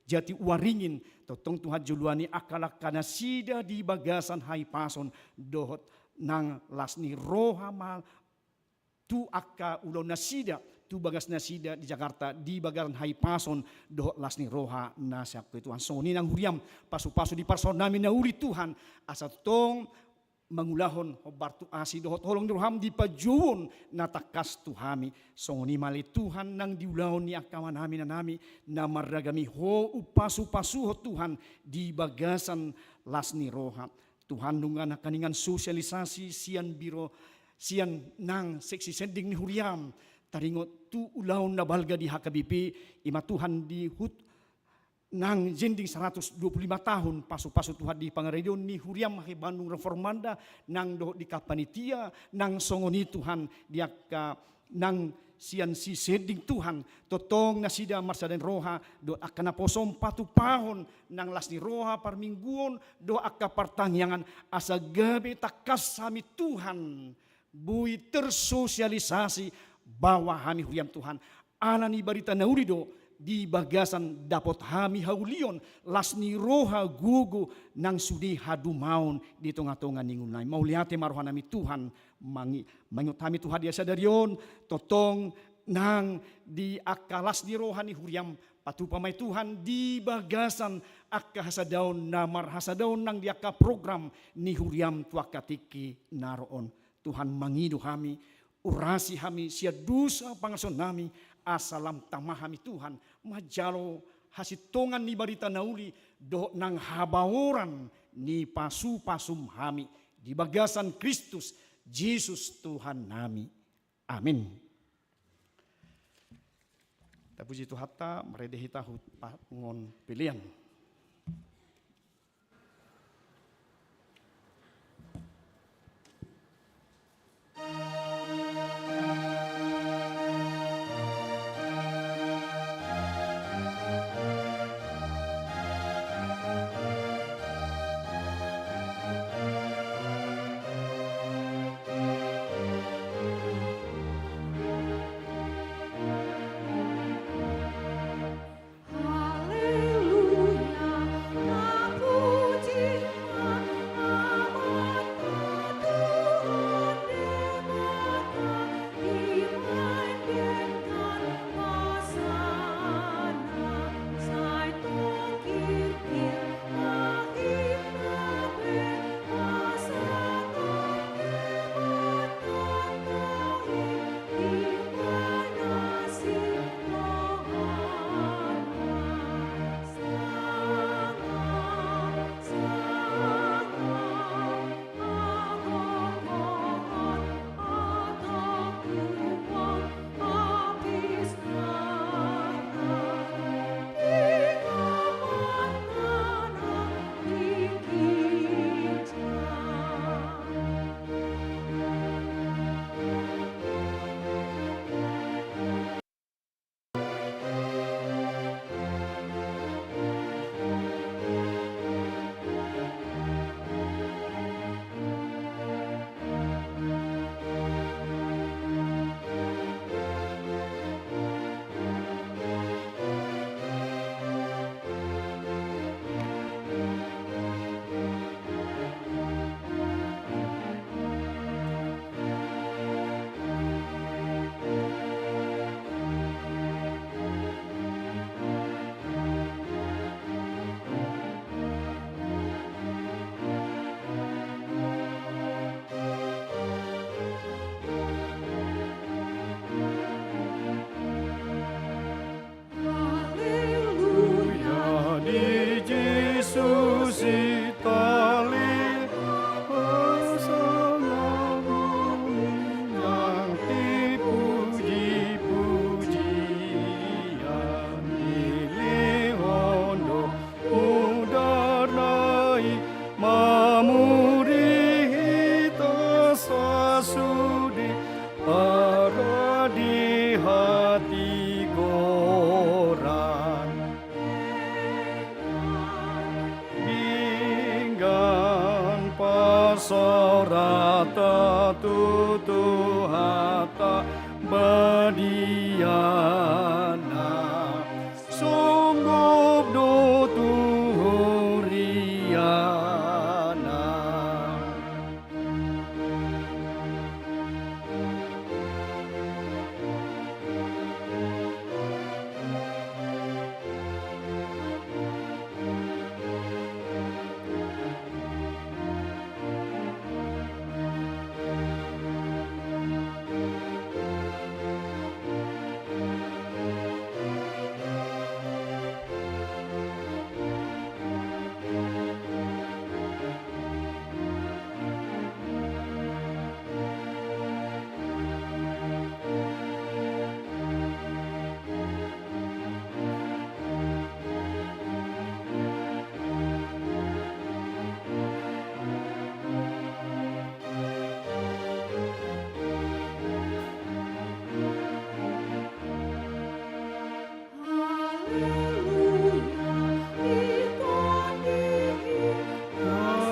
Jatiwaringin, tongtong Tuhan joloani angka langka nasida di bagasan hahipason dohot nang las ni roha ma tu angka ulaon nasida, tu bagas nasida di Jakarta, di bagasan hahipason dohot las ni roha na sian Ho Tuhan. Songon i nang huriam, pasu-pasu di parsaorannami na uli Tuhan, asa tong mangulahon hombar tu asi dohot holong ni roham di pajouon na tangkas tu hami. Songon i ma ale Tuhan nang di ulaon ni angka amanami, inanami na marragam i, Ho umpasu-pasuhon Tuhan di bagasan las ni roha. Tuhan, nunga nangkiningan sosialisasi sian biro, sian nang seksi sending ni huriam, taringot tu ulaon na balga di H K B P, i ma Tuhan di hut nang sending saratus dua pulu lima tahun, pasu-pasu Tuhan di pangaradeon ni huriam H K Bandung Reformanda, nang dohot di angka panitia, nang songon i Tuhan di angka nang sian si sending Tuhan, tongtong nasida marsada ni roha, dohot angka naposom patupahon nang las ni roha parmingguon, dohot angka partangiangan, asa gabe tangkas hami Tuhan, boi tersosialisasi, baoa hami huriam Tuhan, ala ni barita na uli do, di bagasan dapot hami haulion, las ni roha, gogo, nang sude hadumaon di tonga-tonga ni ngolunami. Mauliate ma rohanami Tuhan, mangi-, mangingot hami Tuhan di ari sadari on, tongtong nang di angka las ni roha ni huriam, patupa ma i Tuhan di bagasan angka hasadaon na marhasadaon nang di angka program ni huriam tu angka tingki na ro on. Tuhan, mangido hami, urasi hami sian dosa pangasonami, asa lam tama hami Tuhan manjalo hasintongan ni barita na uli dohot nang habaoran ni pasu-pasum hami di bagasan Kristus Jesus Tuhannami. Amin. Tapuji Tuhanta, marende hita hupapungu pelean. Rata tu Tuhanta badiana, sunggup do tu huriana.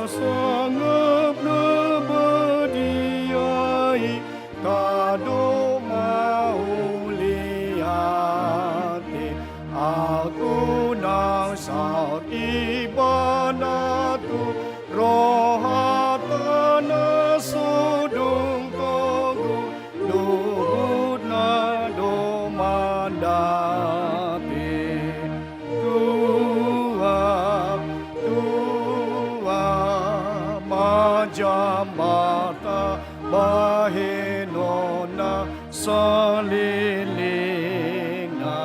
Sangap na badia i, tadok mauliate, ahu nang saut ibana tu rohanta na so dung togu, luhutna do mandapot. Tuhan, Tuhan, ma jambarta bahenonna salelengna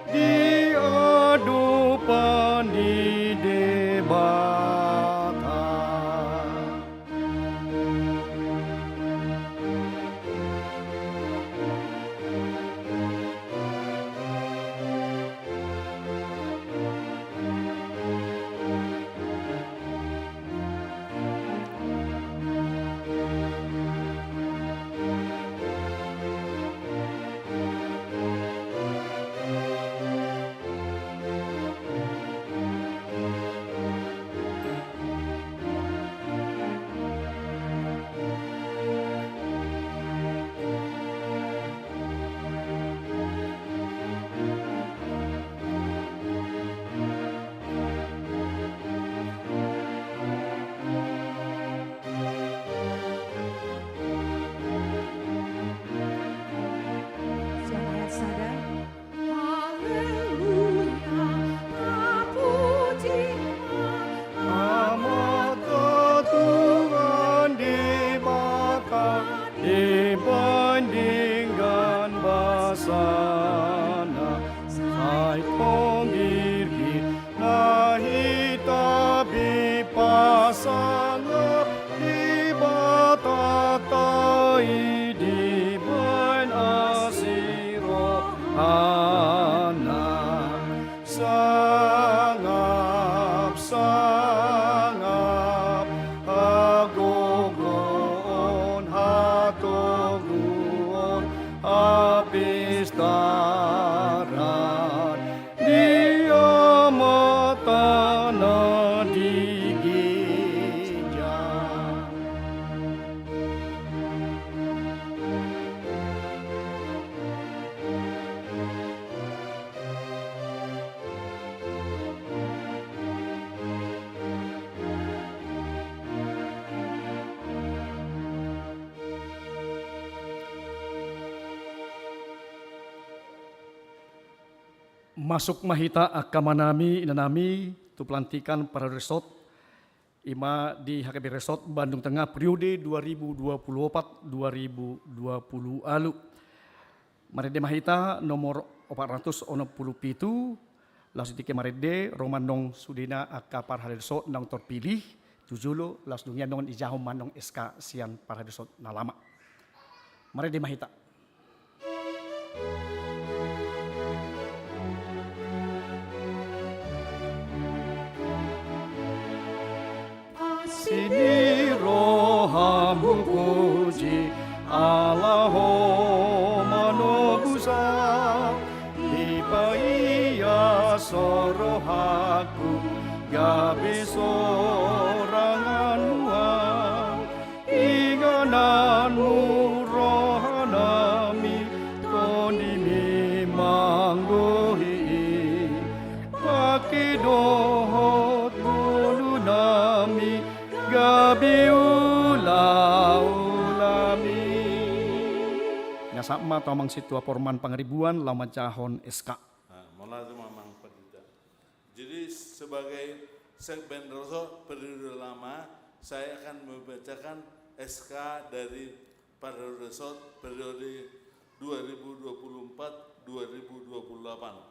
di adopan ni Debata. Siap, ayat sada. Haleluya, tapuji ma Amanta Tuhan Debata, dibandingkan basana, sai tong girgir ma hita be pasangap Debatanta i dibahen asi rohana. Sangap, sangap, hagogoon, hatoguon, hapistaran di Amanta na di ginjang. Masuk ma hita angka amanami, inanami, tu pelantikan parade resort, i ma di H K B Resort Bandung Tengah periode dua ribu dua puluh opat dua ribu dua puluh ualu. Marende ma hita nomor opat ratus onom pulu pitu, laos di tingki marende ro ma annon sudena angka parhalado resort naung terpilih tu jolo, laos dung i annon dijahahon ma annon S K sian parhalado resort na lama. Marende ma hita. Asi ni roham hupuji, ala Ho manogusa, dipaias rohangku gabe sorangan Tuhan. Sahat ma tu amang sintua Porman Pangaribuan laho manjahahon S K. Nah, mauliate ma amang pandita. Jadi sebagai sekben resort periode lama, saya akan membacakan S K dari Parhori Resort periode dua ribu dua puluh empat dua ribu dua puluh delapan.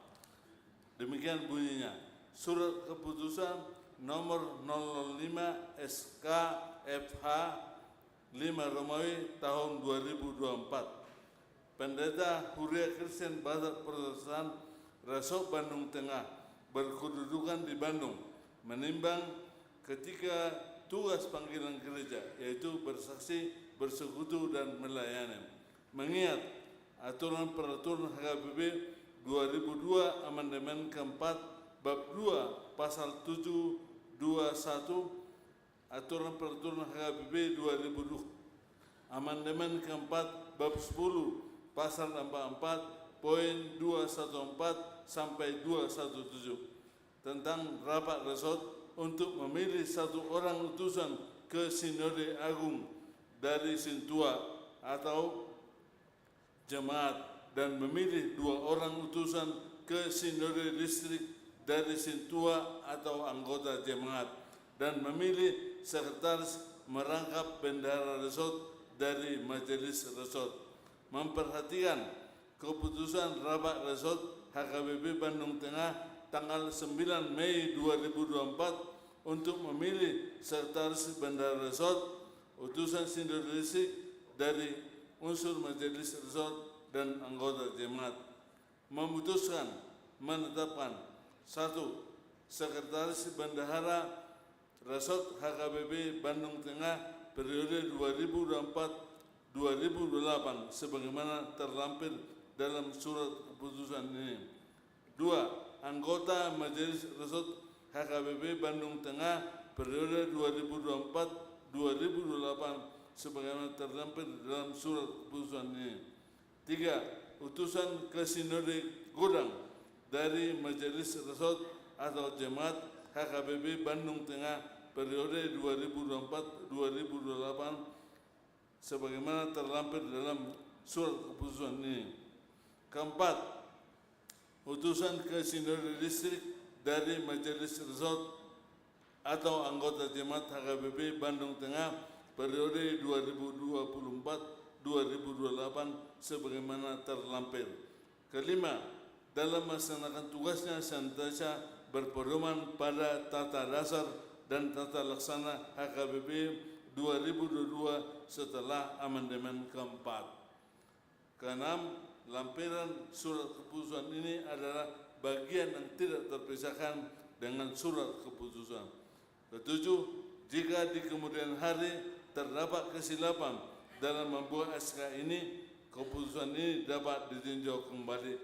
Demikian bunyinya. Surat keputusan nomor nol nol lima S K F H lima Romawi tahun dua ribu dua puluh empat. Pendeta Huria Kristen Batak Protestan Resort Bandung Tengah berkedudukan di Bandung menimbang ketiga tugas panggilan gereja, yaitu bersaksi, bersekutu, dan melayani. Mengingat aturan peraturan H K B P dua ribu dua amandemen keempat bab dua pasal tujuh dua satu, aturan peraturan H K B P dua ribu dua amandemen keempat bab sepuluh pasal empat empat poin dua satu empat sampai dua satu tujuh tentang rapat resort untuk memilih satu orang utusan ke Sinode Agung dari Sintua atau jemaat dan memilih dua orang utusan ke Sinode Distrik dari Sintua atau anggota jemaat dan memilih sekretaris merangkap bendahara resort dari majelis resort. Memperhatikan keputusan rapat resort H K B P Bandung Tengah tanggal sembilan Mei dua ribu dua puluh empat untuk memilih sekretaris bendahara resort, utusan Sinode Distrik dari unsur majelis resort dan anggota jemaat. Memutuskan, menetapkan: satu, sekretaris bendahara resort H K B P Bandung Tengah periode dua ribu dua puluh empat dua ribu dua puluh delapan sebagaimana terlampir dalam surat keputusan ini. Dua, anggota majelis resort H K B P Bandung Tengah periode dua ribu dua puluh empat dua ribu dua puluh delapan sebagaimana terlampir dalam surat keputusan ini. Tiga, utusan ke Sinode Godang dari majelis resort atau jemaat H K B P Bandung Tengah periode dua ribu dua puluh empat dua ribu dua puluh delapan sebagaimana terlampir dalam surat keputusan ini. Keempat, utusan ke Sinode Distrik dari majelis resort atau anggota jemaat H K B P Bandung Tengah periode dua ribu dua puluh empat dua ribu dua puluh delapan sebagaimana terlampir. Kelima, dalam melaksanakan tugasnya senantiasa berpedoman pada tata dasar dan tata laksana H K B P dua ribu dua puluh dua setelah amandemen keempat. Keenam, lampiran surat keputusan ini adalah bagian yang tidak terpisahkan dengan surat keputusan. Ketujuh, jika di kemudian hari terdapat kesilapan dalam membuat S K ini, keputusan ini dapat ditinjau kembali.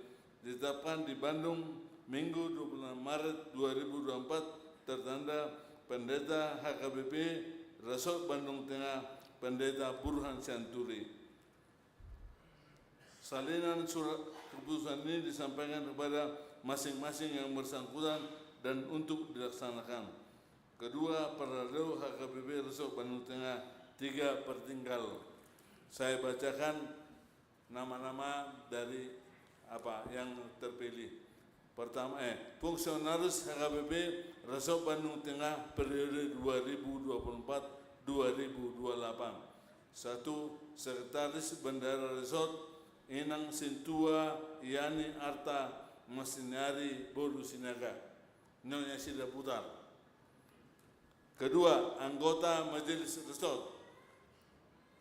Ditetapkan di Bandung, Minggu dua puluh enam Maret dua ribu dua puluh empat, tertanda Pendeta H K B P Resort Bandung Tengah, Pendeta Burhan Sianturi. Salinan surat keputusan ini disampaikan kepada masing-masing yang bersangkutan dan untuk dilaksanakan. Kedua, Parhalado H K B P Resort Bandung Tengah, tiga, Pertinggal. Saya bacakan nama-nama dari apa yang terpilih. Pertama, eh, fungsionaris H K B P Resort Bandung Tengah periode dua ribu dua puluh empat dua ribu dua puluh delapan. Satu, sekretaris bendahara resort, Inang Sintua Yani Arta Masniari boru Sinaga, Nyonya Sidabutar. Kedua, anggota majelis resort.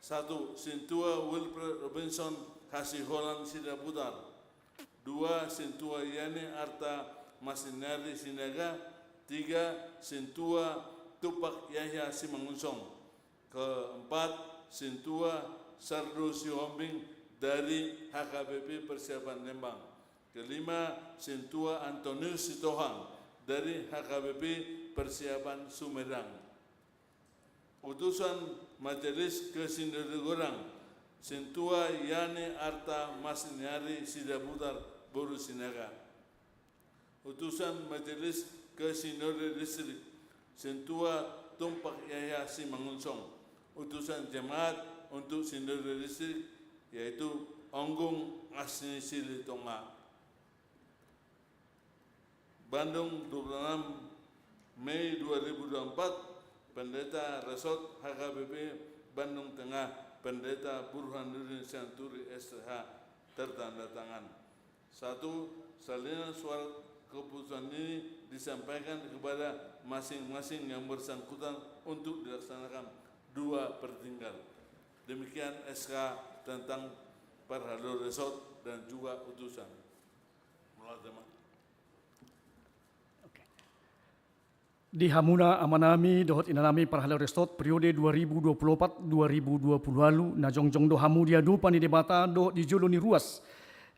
Satu, Sintua Wilfred Robinson Hasiholan Sidabutar. Dua, Sintua Yani Arta Masniari Sinaga. Tiga, Sintua Tumpak Yahya Simangunsong. Keempat, Sintua Sardo Sihombing dari H K B P Persiapan Lembang. Kelima, Sintua Antonius Sitohang dari H K B P Persiapan Sumedang. Utusan majelis ke Sinode Godang, Sintua Yani Arta Masniari Sidabutar boru Sinaga. Utusan majelis ke Sinode Distrik, Sintua Tumpak Yahya Simangunsong. Utusan jemaat untuk Sinode Distrik, yaitu Onggung Asni Silitonga. Bandung, dua puluh enam Mei dua ribu dua puluh empat, Pendeta Resort H K B P Bandung Tengah, Pendeta Burhanuddin Sianturi, S T H, tertanda tangan. Satu, salinan surat keputusan ini disampaikan kepada masing-masing yang bersangkutan untuk dilaksanakan dua pertinggal. Demikian S K tentang Parhalado Resort dan juga utusan. Mauliate ma. Oke. Di hamuna amanami dohot inanami Parhalado Resort periode dua ribu dua puluh opat dua ribu dua puluh ualu, na jongjong do hamu di adopan ni Debata dohot di jolo ni ruas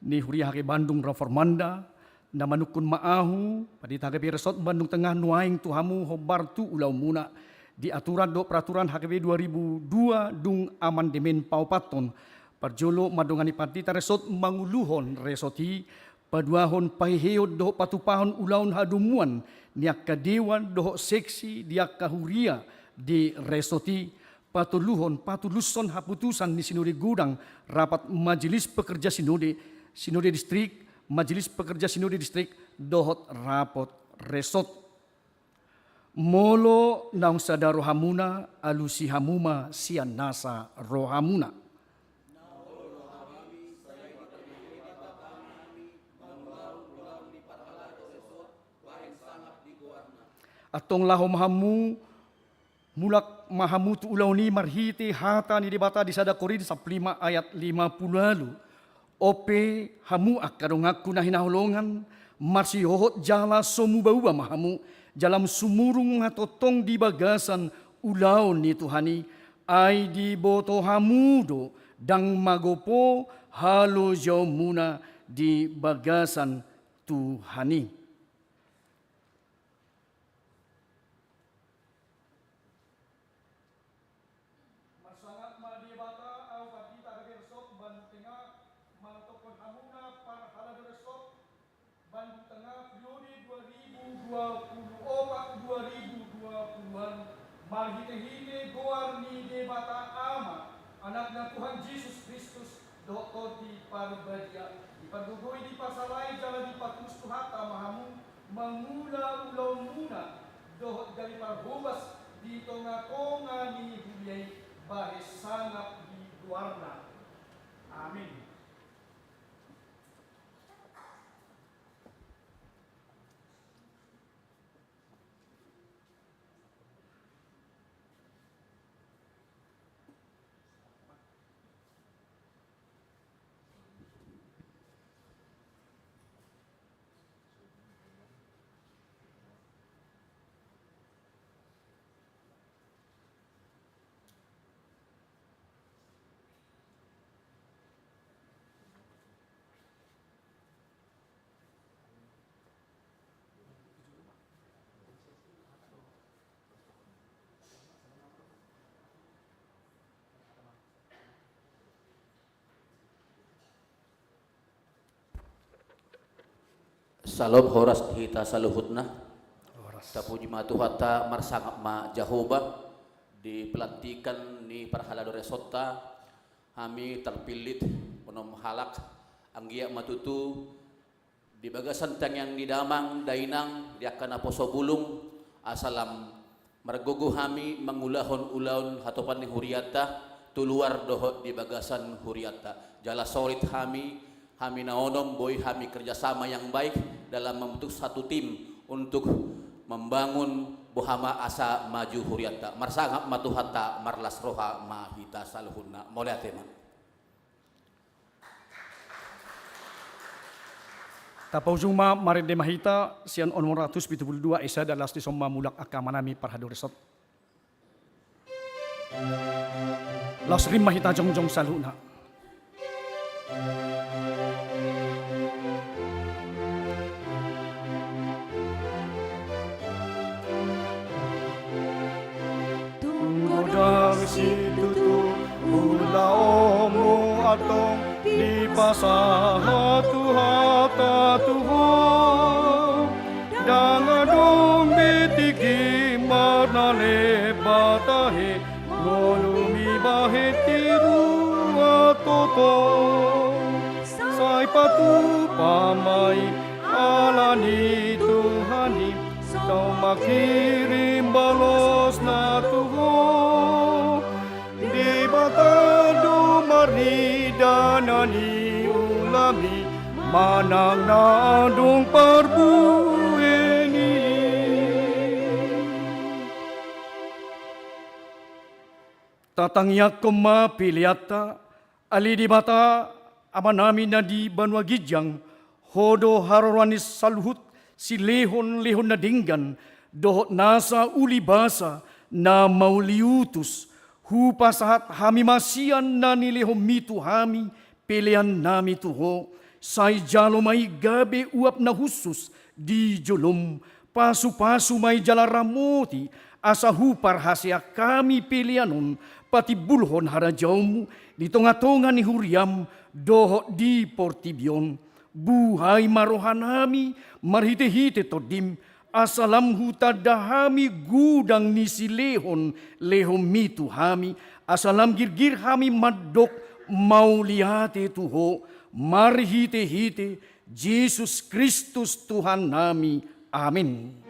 ni Huria H K Bandung Reformanda, na manungkun ma ahu, Pandita H K B P Resort Bandung Tengah, nuaeng tu hamu hombar tu ulaonmuna di aturan dohot peraturan H K B dua ribu dua dung amandemen paopathon. Parjolo mandongani Pandita Resort manguluhon resort i, paduahon paheheon dohot patupahon ulaon hadomuan ni angka dewan dohot seksi di angka huria di resort i, patoluhon patulushon haputusan ni sinode godang, rapat majelis pekerja sinode, sinode distrik, majelis pekerja sinode distrik dohot rapot resort. Molo naung sada rohamuna, alusi hamu ma sian nasa rohamuna. Antong laho ma hamu, mulak ma hamu tu ulaon i marhite hata ni Debata di sada Korint sampulu lima ayat lima pulu ualu. On pe hamu angka donganku na hinaholongan, marsihohot jala so muba-uba ma hamu, jala sumurung ma tongtong di bagasan ulaon ni Tuhan i, ai diboto hamu do ndang magopo halojaonmuna di bagasan Tuhan i. Marsangap ma Debata, ahu Pandita H K B Resort Bandung Tengah, manongtongkon hamuna Parhalado Resort Bandung Tengah periode dua ribu dua puluh opat dua ribu dua puluh ualu, marhite-hite goar ni Debata Ama, Anakna Tuhan Jesus Kristus, dohot Tondi Parbadia, dipargogoi, diparsalai jala dipatulus Tuhanta ma hamu, mangula ulaonmuna dohot gabe parhobas di tonga-tonga ni huria i, bahen sangap di goarna. Amin. Salom, horas di hita saluhutna. Horas. Tapuji ma Tuhanta, marsangap ma Jahowa, di pelantikan ni parhalado resortta, hami tarpillit onom halak, anggiat ma tutu di bagasan tangiang ni damang dainang, di angka naposo bulung, asa lam margogo hami mangulahon ulaon hatopan ni huriatta, tu luar dohot di bagasan huriatta. Jala solid hami, hami na onom, boi hami kerjasama yang baik dalam membentuk satu tim untuk membangun boha ma asa maju huriatta. Marsangap ma Tuhanta, marlas roha ma hita saluhutna. Mauliate ma. Tapaujung ma, marende ma hita sian onom ratus pitu pulu dua, esa dalas dison ma mulak angka amanami parhalado resort. Laos rim ma hita jongjong saluhutna. Tung godang situtu ulaonmu antong dipasahat Tuhanta tu ho. Ndang adong be tingki marnalem ba tahe, ngolumi bahen tiruan tongtong. Upama i ala ni Tuhan i, sai mangkirim balosna tu ho. Debata do marnida na niulam i, manang na adong parbue ni i. Tatangiangkon ma peleanta. Ale Debata, Amanami na di banua ginjang, Ho do haroroan ni saluhut silehonlehon na denggan dohot nasa ulibasa na mauliutus. Hupasahat hami ma sian na nilehonMi tu hami peleannami tu Ho, sai jalo ma i gabe uap na hushus di jolom. Pasupasu ma i jala ramoti, asa huparhaseang hami pelean on patimbulhon harajaonMu di tongatonga ni huriaM dohot di portibi on. Buhai ma rohanami marhitehite TondiM, asa lam hutanda hami godang ni silehonlehonMi tu hami, asa lam girgir hami mandok mauliate tu Ho, marhitehite Jesus Kristus Tuhannami. Amen.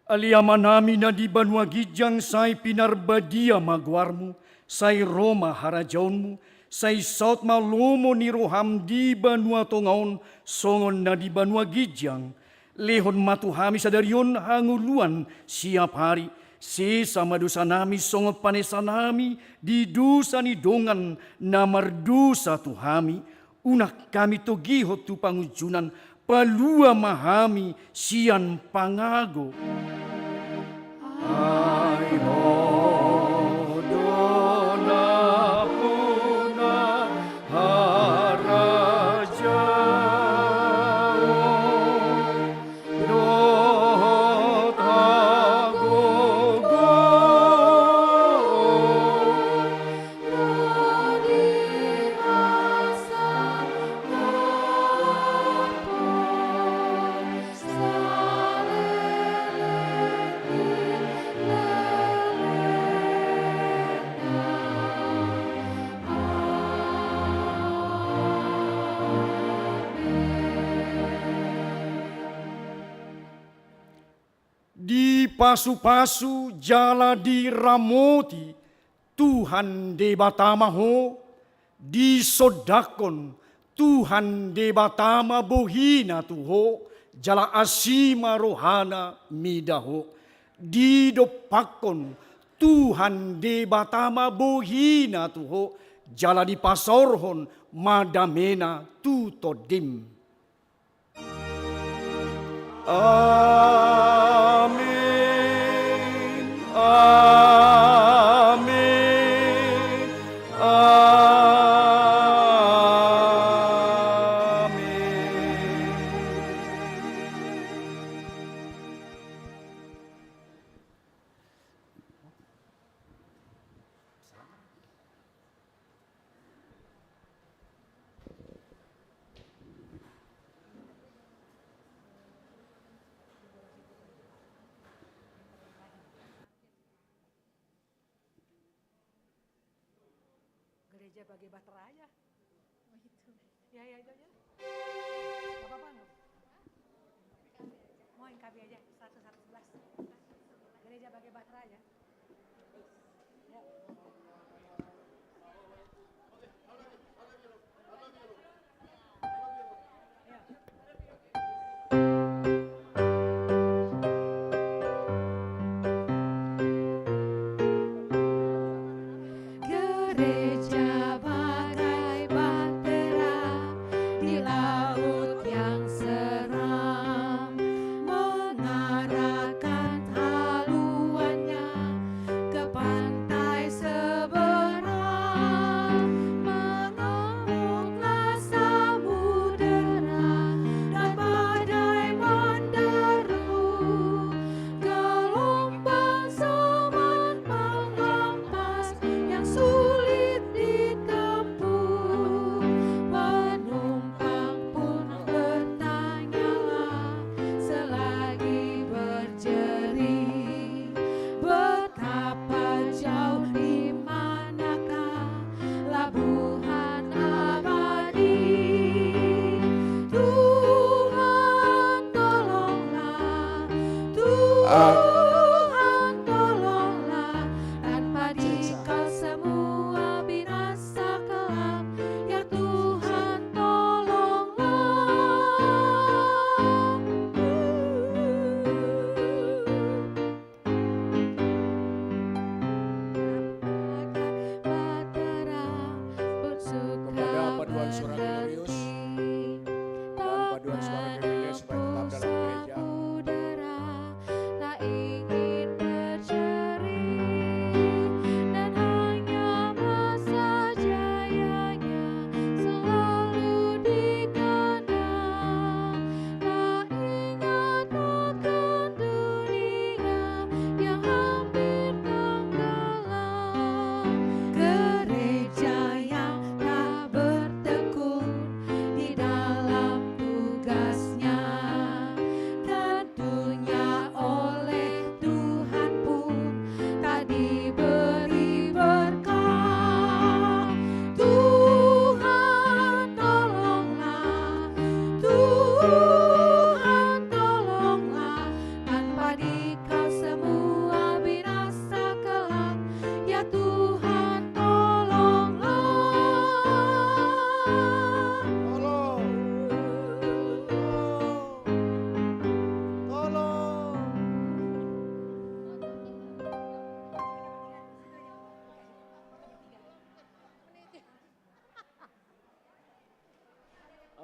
Ale Amanami na di banua ginjang, sai pinarbadia ma goarMu, sai ro ma harajaonMu, sai saut ma lomo ni rohaM di banua tonga on songon na di banua ginjang. Lehon ma tu hami sadari on hangoluan siapari, sesa ma dosanami songon panesanami di dosa ni dongan na mardosa tu hami, unang hami togihon tu pangunjunan, palua ma hami sian pangago. Ai Ho do nampuna harajaon dohot hagogoon. Dipasupasu jala diramoti Tuhan Debata ma ho, disondangkon Tuhan Debata ma bohina tu ho, jala asi ma rohana mida ho. Didompakkon Tuhan Debata ma bohina tu ho, jala dipasaorhon ma damena tu tondim. Amin. Amin. Amin. Gereja bagi bahtera aja. Oh, itu. Ya, ya, itu aja. Nggak apa-apa, nggak apa-apa. Mau yang K B aja, seratus, seratus sebelas. Gereja bagi bahtera aja. Ya. Gereja bagai bahtera di laut yang seram.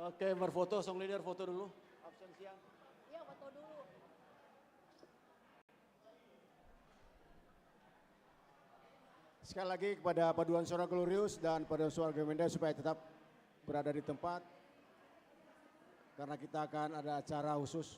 Oke, berfoto, song leader foto dulu. Absen sian. Iya, foto dulu. Sekali lagi kepada Paduan Suara Glorius dan Paduan Suara Gemenda supaya tetap berada di tempat, karena kita akan ada acara khusus.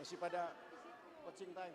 Masih pada pocing tai.